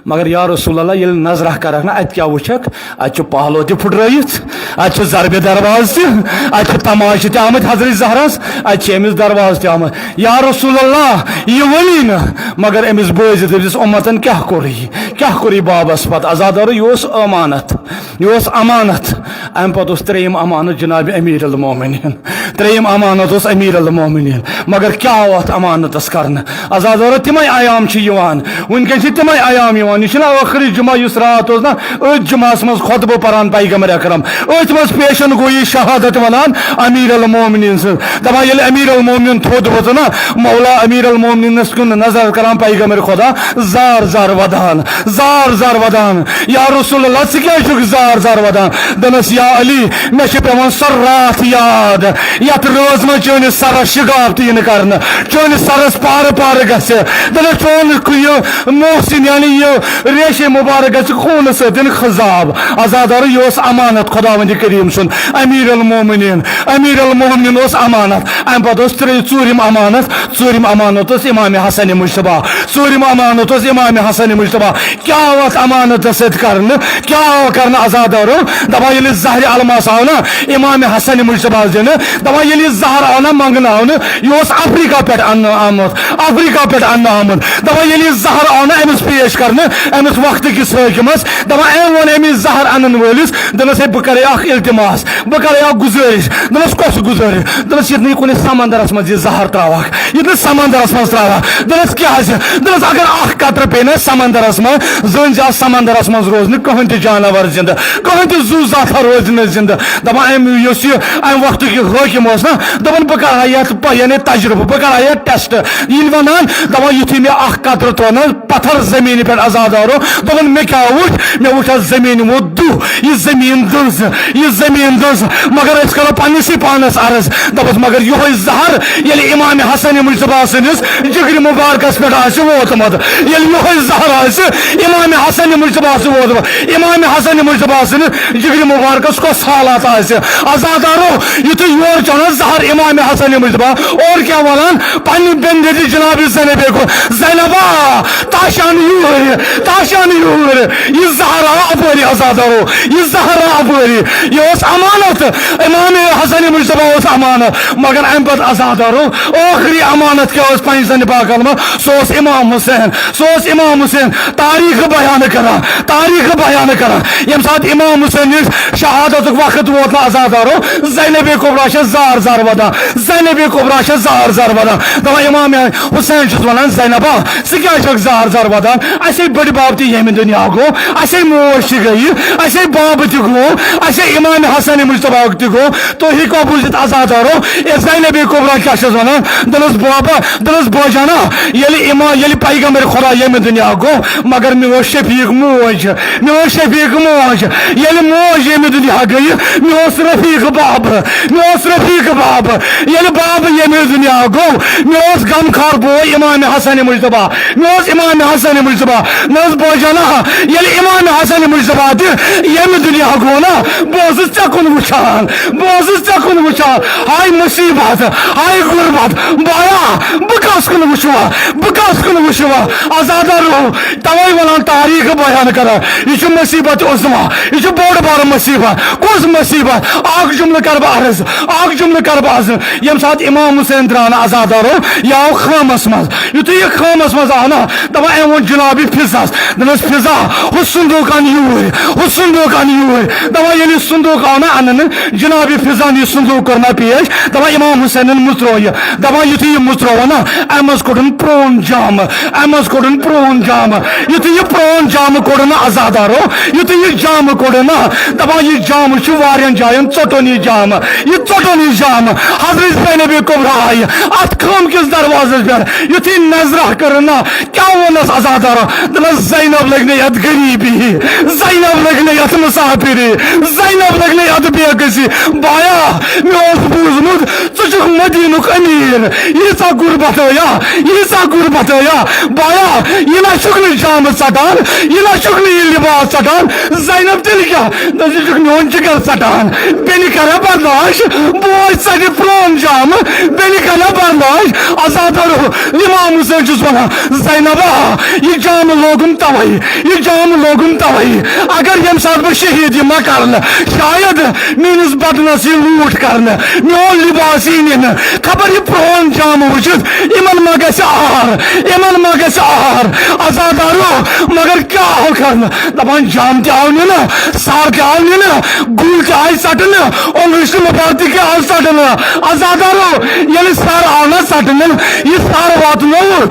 مگر یا رسول اللہ، ییٚلہِ نظرہ کرکھ نا، اتہِ کیٛاہ وٕچھکھ؟ اتہِ چھُ پہلو تہِ پھُٹرٲیِتھ، اتہِ چھُ ضربِ دروازٕ تہِ، اتہِ چھُ تماشہٕ تہِ آمٕتۍ حضرت زہرس، اتہِ چھِ أمِس دروازٕ تہِ آمٕتۍ۔ یا رسول اللہ، یہِ ؤنی نہٕ، مگر أمِس بٲیِس دٔپزِس، اُمتن کیٛاہ کوٚرُے، کیٛاہ کوٚرُے بابس پتہٕ؟ عزادارو، یہِ اوس امانت، یہِ اوس امانت۔ امہِ پتہٕ اوس ترٛیٚیِم امانت جناب امیر المومنین۔ ترٛیٚیِم امانت اوس امیر المومنین۔ مگر کیٛاہ آو اتھ امانتس کرنہٕ؟ عزادارو، تِمے ایام چھِ یِوان، وٕنکیٚن چھِ تِمے ایام یِوان۔ یہِ چھُنہ ٲخری جمعہ یُس راتھ اوس نہ، أتھۍ جمعہس منٛز خطبہٕ پران پیغمبر اکرم، أتھۍ منٛز پیشن گویی شہادت ونان امیر المومنین سٕنٛز۔ دپان، ییٚلہِ امیر المومنین تھوٚد ووٚژھ نہ، مولا امیر المومنینس کُن نظر کران پیغمبر خدا، زار زار ودان، زار زار ودان۔ یا رسول اللہ، ژٕ کیٛازِ چھُکھ زار زار ودان؟ دوٚپنس، یا علی، مےٚ چھِ پٮ۪وان سۄ راتھ یاد، یتھ رٲژ منٛز چٲنِس سرس شِگاف تہِ یِنہٕ کرنہٕ، چٲنِس سرس پارٕ پارٕ گژھِ۔ دوٚپنس، چون یہِ محسن، یعنی یہِ ریشے مبارک گژھِ خوٗنہٕ سۭتۍ خضاب۔ عزادارو، یہِ اوس امانت خداوندِ کریم سُنٛد، امیر المومنین، امیر المومنین اوس امانت۔ امہِ پتہٕ اوس ترٛے-، ژوٗرِم امانت، ژوٗرِم امانت اوس امام حسن مجتبیٰ۔ ژوٗرِم امانت اوس امام حسن مجتبیٰ۔ کیٛاہ آو اتھ امانتس سۭتۍ کرنہٕ؟ کیٛاہ آو کرنہٕ عزادارو؟ دپان، ییٚلہِ زہرِ الماس آو نا امام حسن مجتبیٰ دِنہٕ، دپان، ییٚلہِ یہِ زہر آو نا منگناونہٕ، یہِ اوس افریقہ پٮ۪ٹھ اننہٕ آمُت، افریقہ پٮ۪ٹھ اننہٕ آمُت۔ دپان، ییٚلہِ یہِ زہر آو نا أمِس پیش کرنہٕ، أمِس وقتہٕ کِس حٲکِمس، دَپان، أمۍ ووٚن أمِس زہر اَنَن وٲلِس، دوٚپنَس، "ہے، بہٕ کَرے اَکھ التماس، بہٕ کَرے اَکھ گُزٲرِش۔" دوٚپنَس، "کۄس گُزٲرِش؟" دوٚپنَس، "ییٚتہِ نہٕ یہِ کُنہِ سمندرس منٛز یہِ زہر ترٛاوَکھ، ییٚتہِ نہٕ سمندرس منٛز ترٛاوَکھ۔" دوٚپنَس، "کیٛازِ؟" دوٚپنَس، "اگر اَکھ قطرٕ پیٚیہِ نہ سمندرس منٛز، زٲنۍ زِ اَتھ سمندرس منٛز روزِ نہٕ کٕہٕنۍ تہِ جانور زِندٕ، کٕہٕنۍ تہِ زُو زاتھا روزِ نہٕ زِندٕ۔" دَپان، أمۍ یُس یہِ اَمہِ وقتُک یہِ حٲکِم اوس نہ، دَپان، "بہٕ کَرٕ ہا یَتھ پَ-، یعنی تجربہٕ، بہٕ کَرٕ ہا یَتھ ٹیسٹ۔" ییٚلہِ وَنان، دَپان، یُتھُے مےٚ اَکھ قطرٕ ترٛوو نہ پتھر زمینہِ پٮ۪ٹھ، عزادارو، دوٚپُن، "مےٚ کیٛاہ وُچھ؟ مےٚ وُچھ اَتھ زمینہِ ووت دُہ، یہِ زمین دٔز، یہِ زمین دٔز۔" مگر أسۍ کرو پننسٕے پانس عرض، دَپس، مگر یِہوٚے زہر ییٚلہِ امام حسن مجتبیٰ سٕنٛدِس جگرِ مبارکس پٮ۪ٹھ آسہِ ووتمُت، ییٚلہِ یِہوٚے زہر آسہِ امام حسن مجتبیٰ سٕنٛدِ ووتمُت، امام حسن مجتبیٰ سٕنٛدِس جگرِ مبارکس کۄس حالات آسہِ؟ عزادارو، یُتھُے یور چھُ اَنان زہر امام حسن مجتبیٰ، اور کیٛاہ وَنان؟ پننہِ بندے تہِ جناب زینبے کو، "زینبا، تاشان یوٗرۍ، تاشان یوٗرۍ، یہِ زہر آو اپٲری عزادارو، یہِ زہر آو اپٲری۔" یہِ اوس امانت، امام حسن مجتبیٰ اوس امانت، مگر امہِ پتہٕ عزادارو، ٲخری امانت کیٛاہ اوس پننہِ زنہِ پاکن منٛز؟ سُہ اوس امام حسین، سُہ اوس امام حسین۔ تاریخ بیان کران، تاریخ بیان کران، ییٚمہِ ساتہٕ امام حسین نِش شہادتُک وقت ووت نہ عزادارو، زینب کبریٰ چھےٚ زار زار ودان، زینب کبریٰ چھےٚ زار زار ودان۔ دَپان، امام حسین چھُس ونان، "زینبا، ژٕ کیٛازِ چھکھ زار زار ودان؟ اَسے بٔڈِ بب تہِ ییٚمہِ دُنیا گوٚو، اَسے موج تہِ گٔیہِ، اَسے بب تہِ گوٚو، اَسے امام حسن مجتبیٰ تہِ گوٚو۔" تُہۍ ہیٚکوا بوٗزِتھ عزادارو، یہِ زینب کبریٰ کیٛاہ چھَس وَنان؟ دوٚپنَس، "بابا"، دوٚپنَس، "بوجانا، ییٚلہِ اِما-، ییٚلہِ پیغمبر خدا ییٚمہِ دُنیا گوٚو، مگر مےٚ اوس شفیق موج، مےٚ اوس شفیق موج۔ ییٚلہِ موج ییٚمہِ دُنیا گٔیہِ، مےٚ اوس رفیق باب، مےٚ اوس رفیق باب۔ ییٚلہِ باب ییٚمہِ دُنیا گوٚو، مےٚ اوس غمخار بوے امام حسن مجتبیٰ، مےٚ اوس امام حسن مجتبیٰ۔" نہ حظ بوجانا، ییٚلہِ امام حسن مجتبیٰ تہِ ییٚمہِ دُنیا گوٚو نا، بہٕ اوسُس ژےٚ کُن وٕچھان، بہٕ اوسُس ژےٚ کُن وٕچھان۔ ہاے مُصیبت، ہاے غُربت، بایا، بہٕ کَس کُن وٕچھوا، بہٕ کَس کُن وٕچھوا؟ عزادارو، توے ونان تاریخ بیان کران، یہِ چھُ مُصیبت عظمیٰ، یہِ چھُ بوٚڑ بار مُصیبت۔ کُس مُصیبت؟ اکھ جملہٕ کرٕ بہٕ عرض، اکھ جملہٕ کرٕ بہٕ عرض۔ ییٚمہِ ساتہٕ امام حسین درٛاو نہ عزادارو، یہِ آو خٲمس منٛز۔ یُتھُے یہِ خٲمس منٛز آو نہ، دَپان، أمۍ ووٚن جناب فضس، دوٚپنَس، "فضا، ہُہ صندوٗق اَن یوٗرۍ، ہُہ صندوٗق اَن یوٗرۍ۔" دَپان، ییٚلہِ یہِ صندوٗق آو نہ اَننہٕ، جناب فضن یہِ صندوٗق کوٚر نہ پیش، دَپان، امام حسینن مُژروو یہِ۔ دَپان، یُتھُے یہِ مُژروو نہ، اَمہِ منٛز کوٚڑُن پرٛون جامہٕ، اَمہِ منٛز کوٚڑُن پرٛون جامہٕ۔ یُتھُے یہِ پرٛون جامہٕ کوٚڑُن نہ عزادارو، یُتھُے یہِ جامہٕ کوٚڑُن نہ، دَپان، یہِ جامہٕ چھُ واریاہَن جایَن ژوٚٹُن یہِ جامہٕ، یہِ ژوٚٹُن یہِ جامہٕ۔ حضرت زینب کبریٰ آیہِ اَتھ خٲمہٕ کِس دروازَس پٮ۪ٹھ، یُتھُے نظرہ کٔرٕن نہ، کیٛاہ ووٚننَس عزادارو؟ دوٚپنَس، "زینب لٔگۍ نہٕ یَتھ غریٖبی، زینب لٔگۍ نہٕ یَتھ مُسافِری، زینب لٔگۍ نہٕ یَتھ بے کسی۔" بایا، مےٚ اوس بوٗزمُت، ژٕ چھُکھ مدیٖنُک أمیٖر، ییٖژاہ غُربت ٲیا، ییٖژاہ غُربت ٲیا۔ بایا، یہِ نہ چھُکھ نہٕ جامہٕ ژَٹان، یہِ نہ چھُکھ نہٕ یہِ لِباس ژَٹان۔ زینب، تیٚلہِ کیٛاہ؟ دوٚپُس، "یہِ چھُکھ میون جِگر ژَٹان۔ بیٚنہِ کَرا برداش؟ بوے ژَٹہِ پرٛون جامہٕ، بیٚنہِ کَرا برداش؟" عزادارو، امام حسین چھُس ونان، زینبا، یہِ جامہٕ لوگُم توے، یہِ جامہٕ لوگُم توے۔ اگر ییٚمہِ ساتہٕ بہٕ شہید یِمہٕ کرنہٕ، شاید میٲنِس بدنس یی لوٗٹھ کرنہٕ، میون لباس یی نِنہٕ۔ خبر یہِ پرٛون جامہٕ وٕچھِتھ یِمن ما گژھِ آر، یِمن ما گژھِ آر؟ عزادارو، مگر کیٛاہ آو کرنہٕ؟ دَپان، جامہٕ تہِ آو نِنہٕ، سر تہِ آو نِنہٕ، گُلۍ تہِ آیہِ ژَٹنہٕ، اوٚنٛگرِچ تہِ مُبارک تہِ آو ژَٹنہٕ۔ عزادارو، ییٚلہِ سر آو نہ ژَٹنہٕ، یہِ سر واتنوو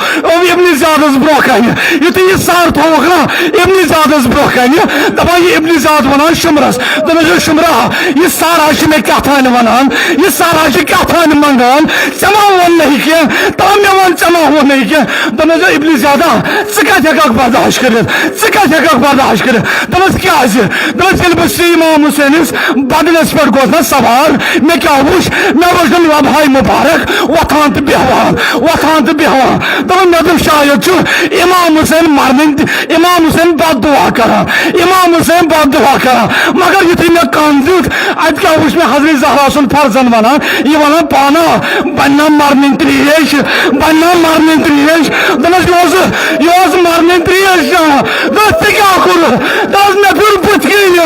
ابن زیادس برونٛہہ کنہِ۔ یُتھُے یہِ سر تھووُکھ نہ ابن زیادس برونٛہہ کنہِ، دَپان، یہِ ابن زیاد ونان شُمرس، دوٚپنَس، "ہے شُمرا، یہِ سر حظ چھُ مےٚ کیٛاہ تانۍ ونان، یہِ سر حظ چھُ کیٛاہ تانۍ منٛگان، ژےٚ ما ووٚن نہٕ یہِ کینٛہہ؟ تام مےٚ وَن، ژےٚ ما ووٚن نہٕ یہِ کینٛہہ؟" دوٚپنَس، "ہے ابن زیادہ، ژٕ کَتہِ ہٮ۪کَکھ برداش کٔرِتھ؟ ژٕ کَتہِ ہٮ۪کَکھ برداش کٔرِتھ؟" دوٚپنَس، "کیٛازِ؟" دوٚپنَس، "ییٚلہِ بہٕ سُہ امام حسینَس بدنَس پٮ۪ٹھ گوس نہ سوار، مےٚ کیٛاہ وُچھ؟ مےٚ وُچھ تِم لمحہٕ مُبارک وۄتھان تہٕ بیٚہوان، وۄتھان تہٕ بیٚہوان۔ دوٚپُن، مےٚ دوٚپ، شاید چھُ امام حسین مرنٕنۍ تہِ، امام حسین بد دعا کران، امام حسین بد دعا کران۔ مگر یُتھُے مےٚ کَن دیُت، اَتہِ کیٛاہ وُچھ مےٚ؟ حضرت زہرا سُنٛد فرزند وَنان، یہِ وَنان، پانا، بننا مرنٕنۍ ترٛیش، بننا مرنٕنۍ ترٛیش۔" دوٚپنَس، "یہِ اوس، یہِ اوس مرنٕنۍ ترٛیش چٮ۪وان۔" دوٚپنَس، "ژےٚ کیٛاہ کوٚرُتھ؟" دوٚپنَس، "مےٚ پھیُر بٕتھِ کِنۍ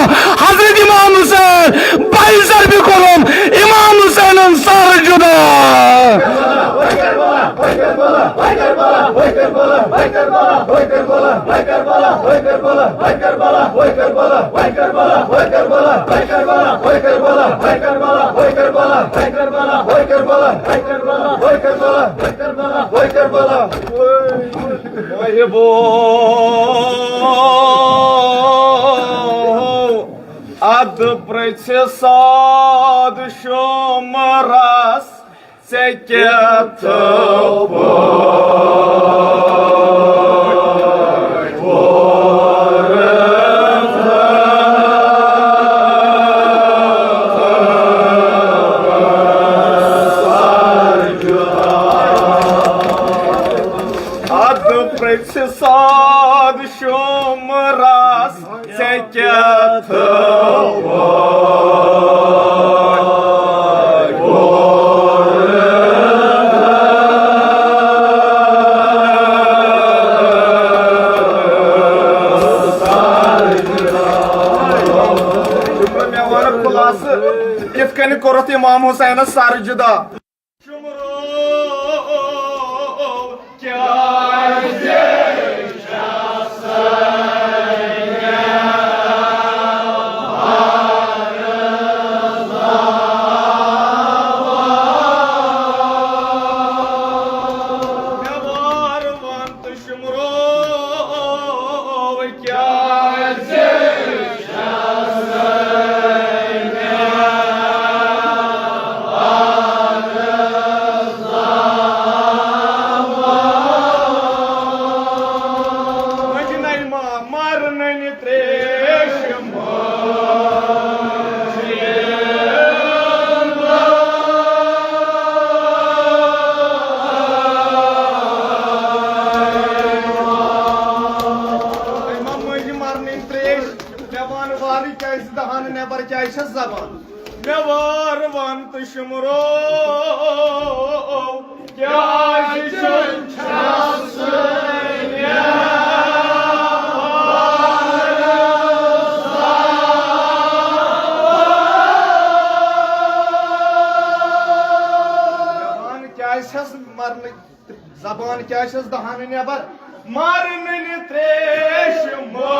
حضرت امام حسین، بَے ضربہِ کوٚرُم امام حسینَن سر جُدا۔" ادٕ پرٛژھِ سعد شمرس، ژےٚ کیٛاہ تھٲوٕتھ ادٕ پرٛژھِ سعد شمرس، ژےٚ کیٛاہ تھٲوٕتھ مےٚ وَنہٕ خُلاصہٕ، کِتھ کٔنۍ کوٚرُتھ امام حسینس سر جدا؟ شمرو کیٛازِ چھَس مےٚ وار وَن تہٕ شمرو کیٛازِ مجنہ ما مرننی تریش مجنہ مرننی تریش، مےٚ وَن وارٕ کیٛازِ دہان نٮ۪بر کیٛازِ چھَس زبان؟ مےٚ وار وَن تہٕ شمرو کیٛازِ چھُنہٕ چھَس زبان کیٛازِ چھَس مرنٕچ زبان کیٛازِ چھَس دہانہٕ نٮ۪بر؟ مرننی تریش مجھے۔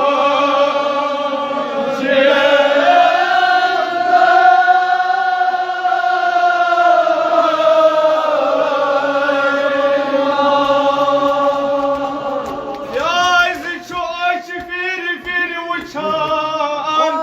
کیٛازِ چھُ أچھ پھِرِ پھِرِ وُچھان؟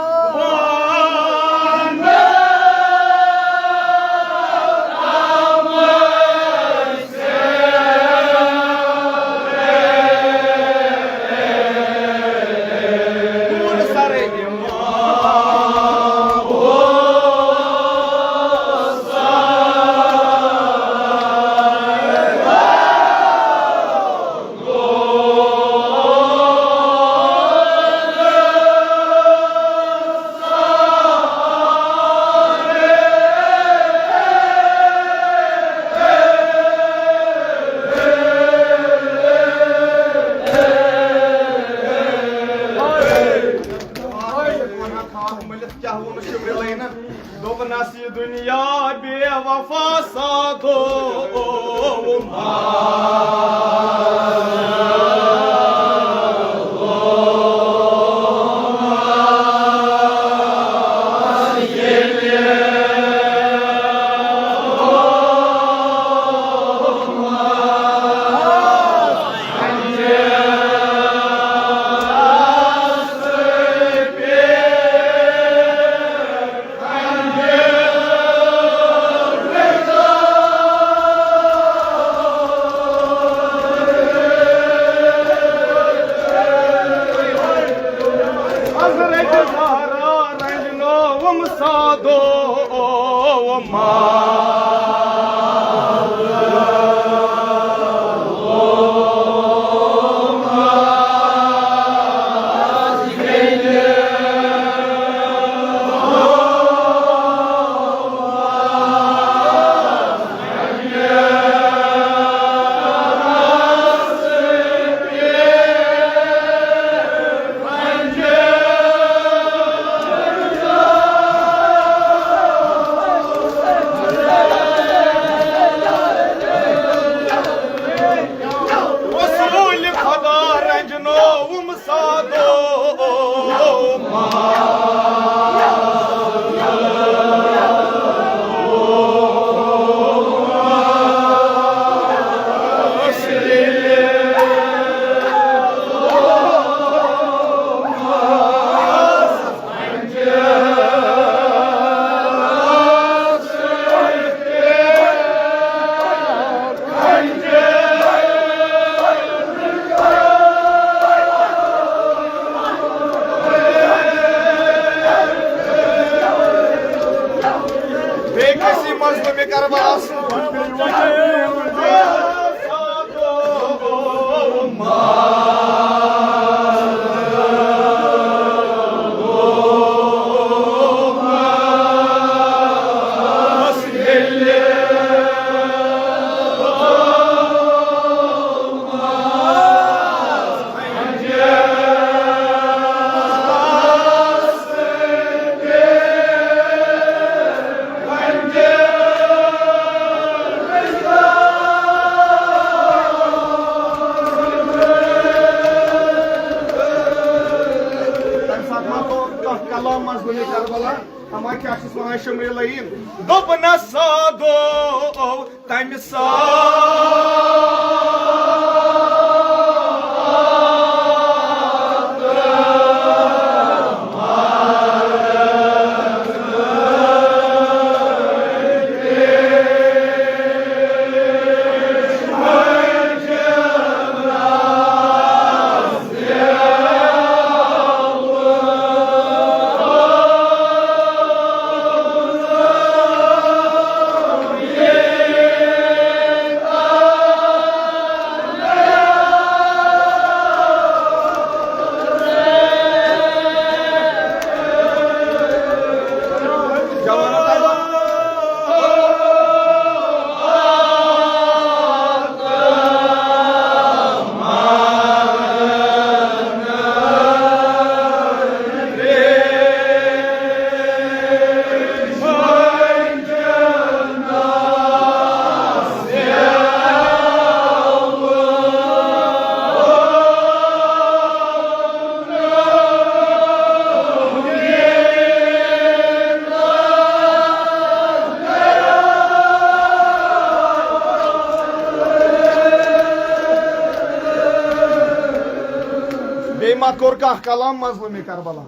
کیٛاہ ووٚنُس شُکرِ لٲنَن؟ دوٚپنَس، یہِ دُنیا بے وفا سادو۔ اما کیٛاہ چھُس وَنان شمعِ لعین؟ دوٚپنَس سادو تَمہِ ساتہٕ۔ بیٚیہِ ما کوٚر کانٛہہ کلام مظلوٗمِ کربلا؟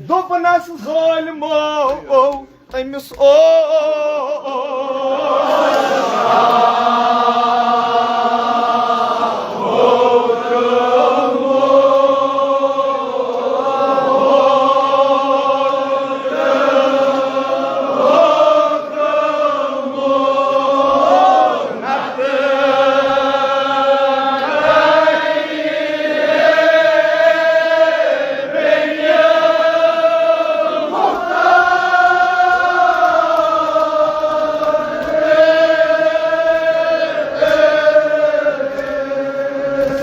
دوٚپنَس ظٲلمو، تٔمِس اوس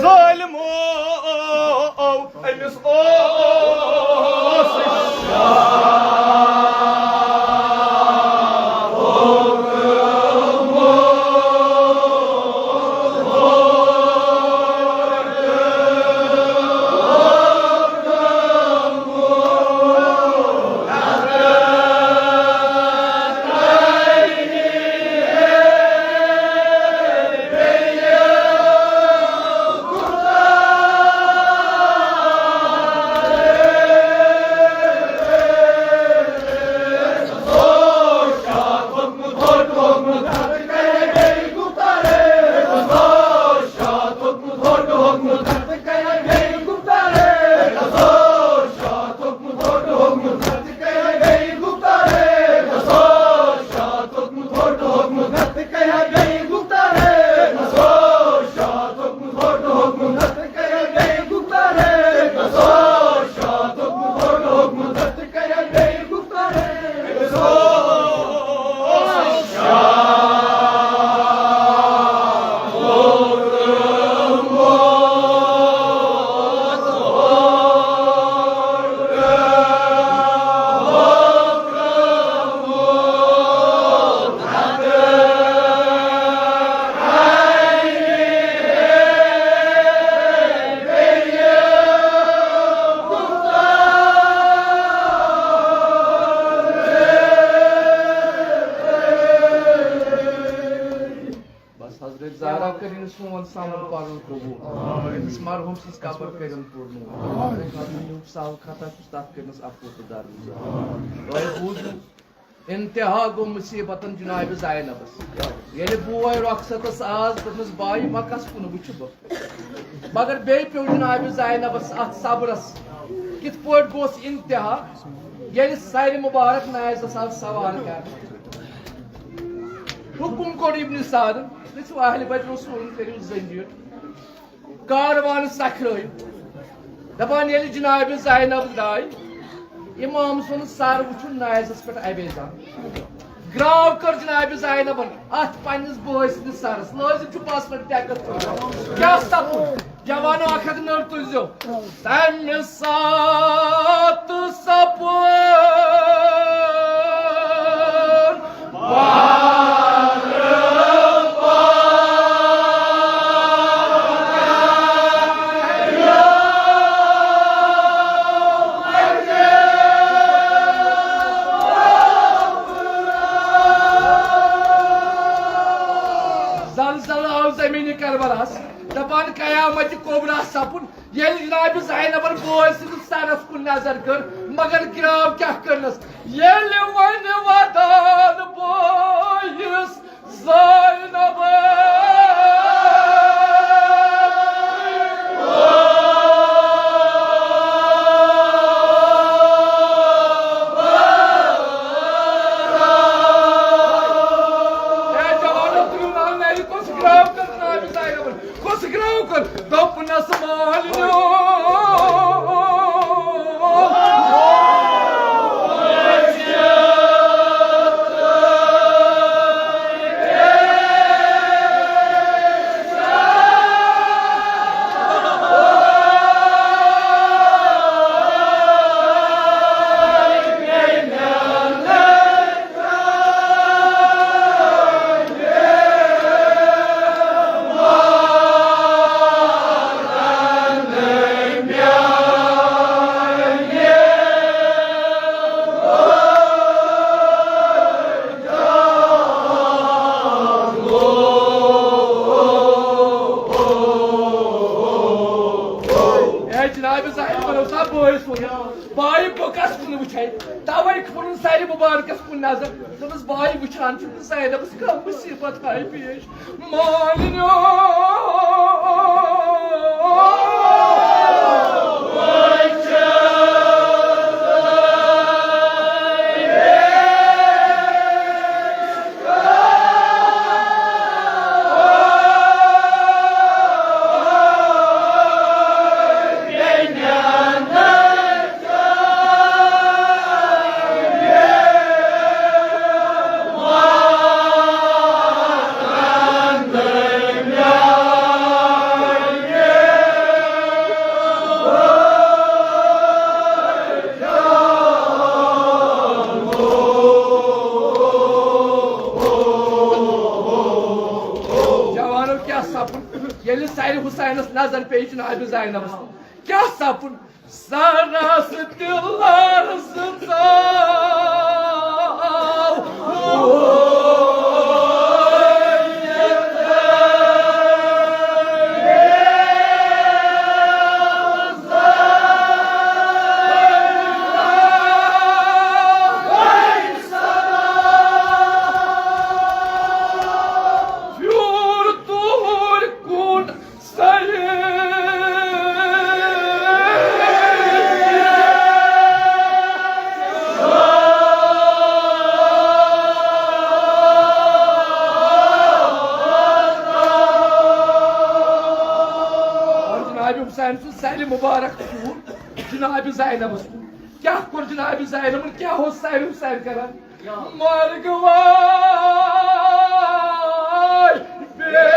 ظٲلمو، أمِس اوس بس حضرت زہرا کٔرِن سون سمُن پرُن قبول۔ أمِس مرحوم سٕنٛز قبر کٔرِن پُر نوٗر۔ ییٚمیُک سہل خطا چھُس، تَتھ کٔرِنَس عفو تہٕ درگُزر۔ تۄہہِ بوٗزِو، انتہا گوٚو مُصیبتن جناب زینبس۔ ییٚلہِ بوے رۄخصتس آز، دوٚپنس، بایہِ، وۄنۍ کس کُن وٕچھٕ بہٕ؟ مگر بیٚیہِ پیوٚو جناب زینبس اتھ صبرس۔ کِتھ پٲٹھۍ گوس انتہا، ییٚلہِ سرِ مبارک نازس آز سوار کرنہٕ؟ حکم کوٚر ابن سعدن، گٔژھِو اہلِ بیت رسولن کٔرِو زنجیر۔ کاروان سکھرٲوِتھ۔ دپان ییٚلہِ جناب زینب درٛاے، امام سُنٛد سر وُچھُن نازس پٮ۪ٹھ ابے جان۔ گراو کٔر جناب زینبن اتھ پننِس بٲے سٕنٛدِس سرس۔ لٲزم چھُ پس پٮ۪ٹھ ٹٮ۪کس تُلان۔ کیٛاہ سپُد؟ جوانو اکھ ہتھ نٔر تُلزیو۔ تمہِ ساتہٕ سپُد زلال زمین کربلاہس، دپان قیامت کبریٰ سپُد۔ ییٚلہِ جناب زینبن بٲے سٕنٛدِس سرس کُن نظر کٔر، مگر گراو کیٛاہ کٔرنس؟ ییٚلہِ وۄنۍ ودان بٲیِس زینب۔ اے جوانو، تُلِو ناو نرِ، کۄس گراو کٔر جناب زینبن؟ کُس گراو کٔر؟ دوٚپنَس مالِنیو۔ اے جناب زینب، اوس نا بٲیِس ووٚنمُت، بایہِ بہٕ کس کُن وٕچھے؟ توے کوٚرُن سرِ مُبارکس کُن نظر۔ دوٚپمَس، بایہِ وٕچھان چھُم نہٕ زینبس کانٛہہ مُصیٖبت آیہِ پیش۔ مالِنیو۔ جوانو، کیٛاہ سپُد ییٚلہِ سرِ حسینس نظر پیٚیہِ جناب زینبس؟ کیٛاہ سپُد؟ سرس تہِ لرزٕ ژاو۔ پھیوٗر توٗرۍ کُن۔ سرِ۔ اور جناب حسین سُنٛد سرِ مبارک پھیوٗر جناب زینبس کُن۔ کیٛاہ کوٚر جناب زینبن؟ کیٛاہ اوس سرِ حسین کران؟ مرگ وای بیٚنہِ۔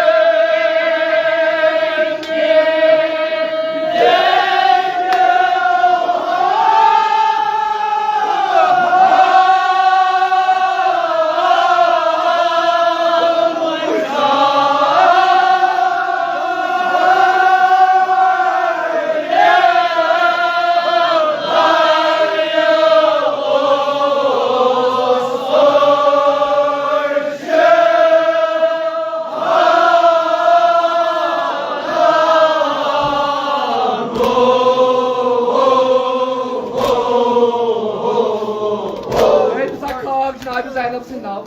ہے، ژٕ سا کھاو جناب زینب سٕنٛدۍ ناو۔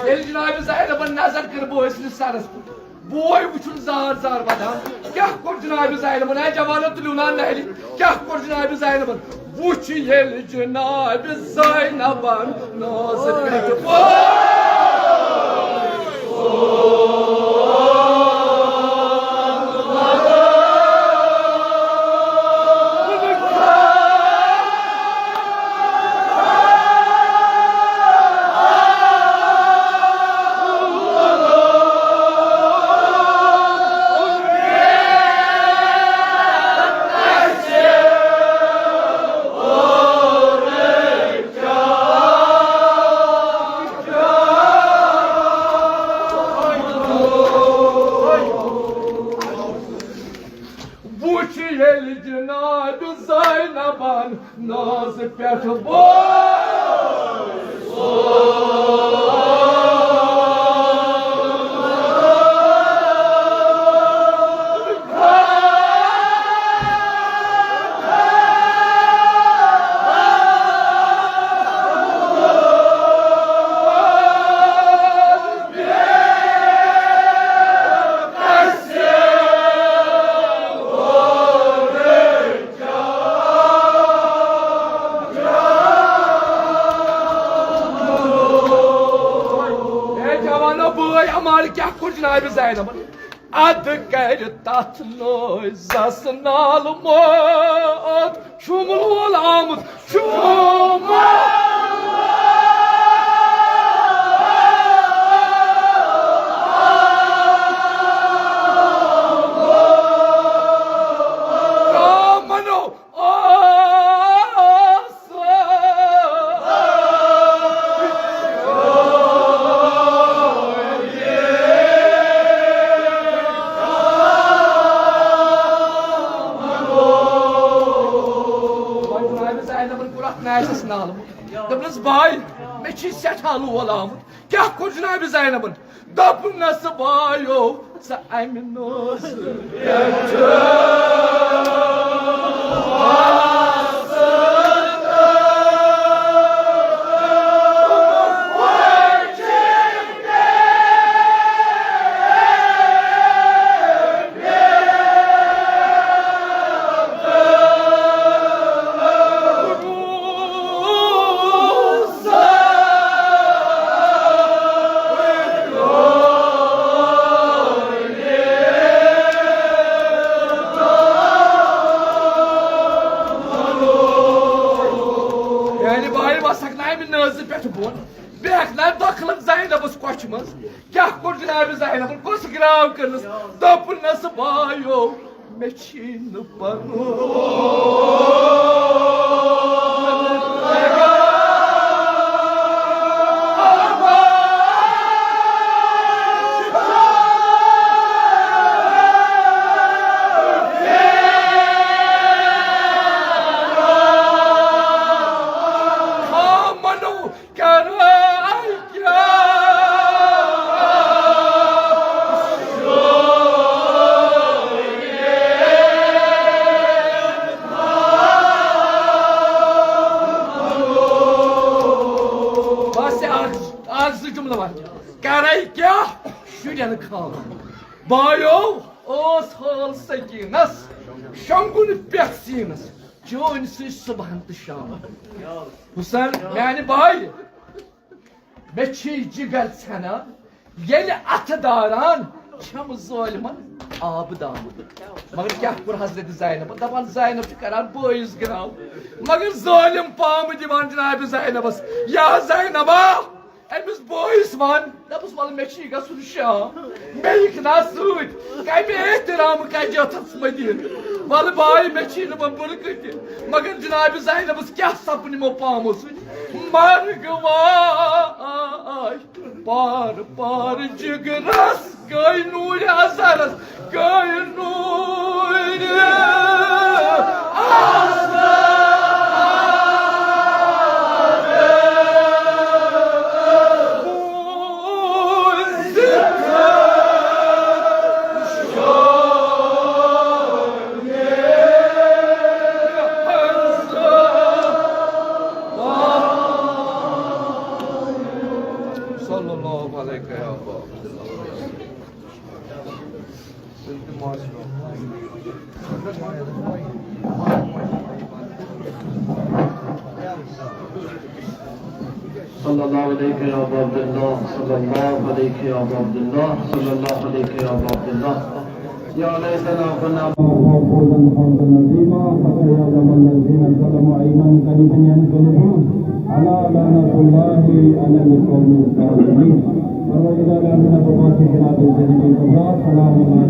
ییٚلہِ جناب زینبن نظر کٔر بٲے سٕنٛدِس سرس کُن، بوے وٕچھُن زار زار ودان۔ کیٛاہ کوٚر جناب زینبن؟ اے جوانو، تُلِو نا نرِ۔ کیٛاہ کوٚر جناب زینبن؟ وُچھ ییٚلہِ جناب زینبن ناز پٮ۪ٹھ بوے۔ وُچھ ییٚلہِ جناب زینبن ناز پٮ۪ٹھ بوے۔ زینبن ادٕ کرِ تتھ نٲزس نالہٕ موت۔ شُمل وول آمُت، شُمل۔ منو۔ وۄنۍ جنابِ زینبن کوٚر اتھ ناشس نالہٕ۔ دوٚپنس، باے، مےٚ چھی سٮ۪ٹھاہ لول آمُت۔ کیٛاہ کوٚر جنابِ زینبن؟ دوٚپنس، بایو، ژٕ امہِ نٲزٕ پٮ۪ٹھٕ۔ یعنی بھائی وسکھ نہ امہِ نٲزِ پٮ۪ٹھ بۄن، بیٚیہِ ہٮ۪کھ نہ دٲخلن زینبس کۄچھِ منٛز۔ کیٛاہ کوٚر جناب زینبن؟ کۄس گراو کٔرنس؟ دوٚپنس، بایو، مےٚ چھی نہٕ پنُن۔ ہاں، منو۔ کران کیٛاہ؟ بس آز، آز زٕ جملہٕ وَن۔ کرے کیٛاہ؟ شُرٮ۪ن کھاوان۔ بایو، اوس حال سکیٖنس شۄنٛگُن پٮ۪ٹھ سیٖنس، چٲنۍ سۭتۍ صبحن تہٕ شام۔ حسین، میانہِ بایہِ، مےٚ چھی جگر ژھٮ۪نان، ییٚلہِ اَتھٕ داران چھَم ظٲلمَن آبہٕ دامہٕ۔ مگر کیٛاہ کوٚر حضرت زینبَن؟ دَپان زینب چھِ کران بٲیِس گراو، مگر ظٲلِم پامہٕ دِوان جناب زینبَس۔ یا زینبا، أمِس بٲیِس وَن، دَپُس، وَلہٕ مےٚ چھی گژھُن شام، مےٚ یِکھ نا سۭتۍ، کَمہِ احترام کَجہِ اَتھَس مٔدیٖنہٕ؟ وَلہٕ باے، مےٚ چھی نہٕ وۄنۍ بُرکہٕ تہِ۔ مگر جناب زینبَس کیٛاہ سَپُد یِمو پامو سۭتۍ؟ مرگ واے پار پار جگرس گٔے نوٗرِ اظہرس، گٔے نوٗرِ اظہر۔ صلى الله عليك يا أبا عبد الله. صلى الله عليك يا أبا عبد الله، صلى الله عليك يا أبا عبد الله، صلى الله عليك يا أبا عبد الله. يا ليتنا كنا فوزا فوزا عظيما، فسيعلم الذين ظلموا أيمن قلب ينقلبون، ألا لعنة الله على القوم الظالمين. وإذا لم نبقى في جناب الجنة الكبرى، سلام عليها.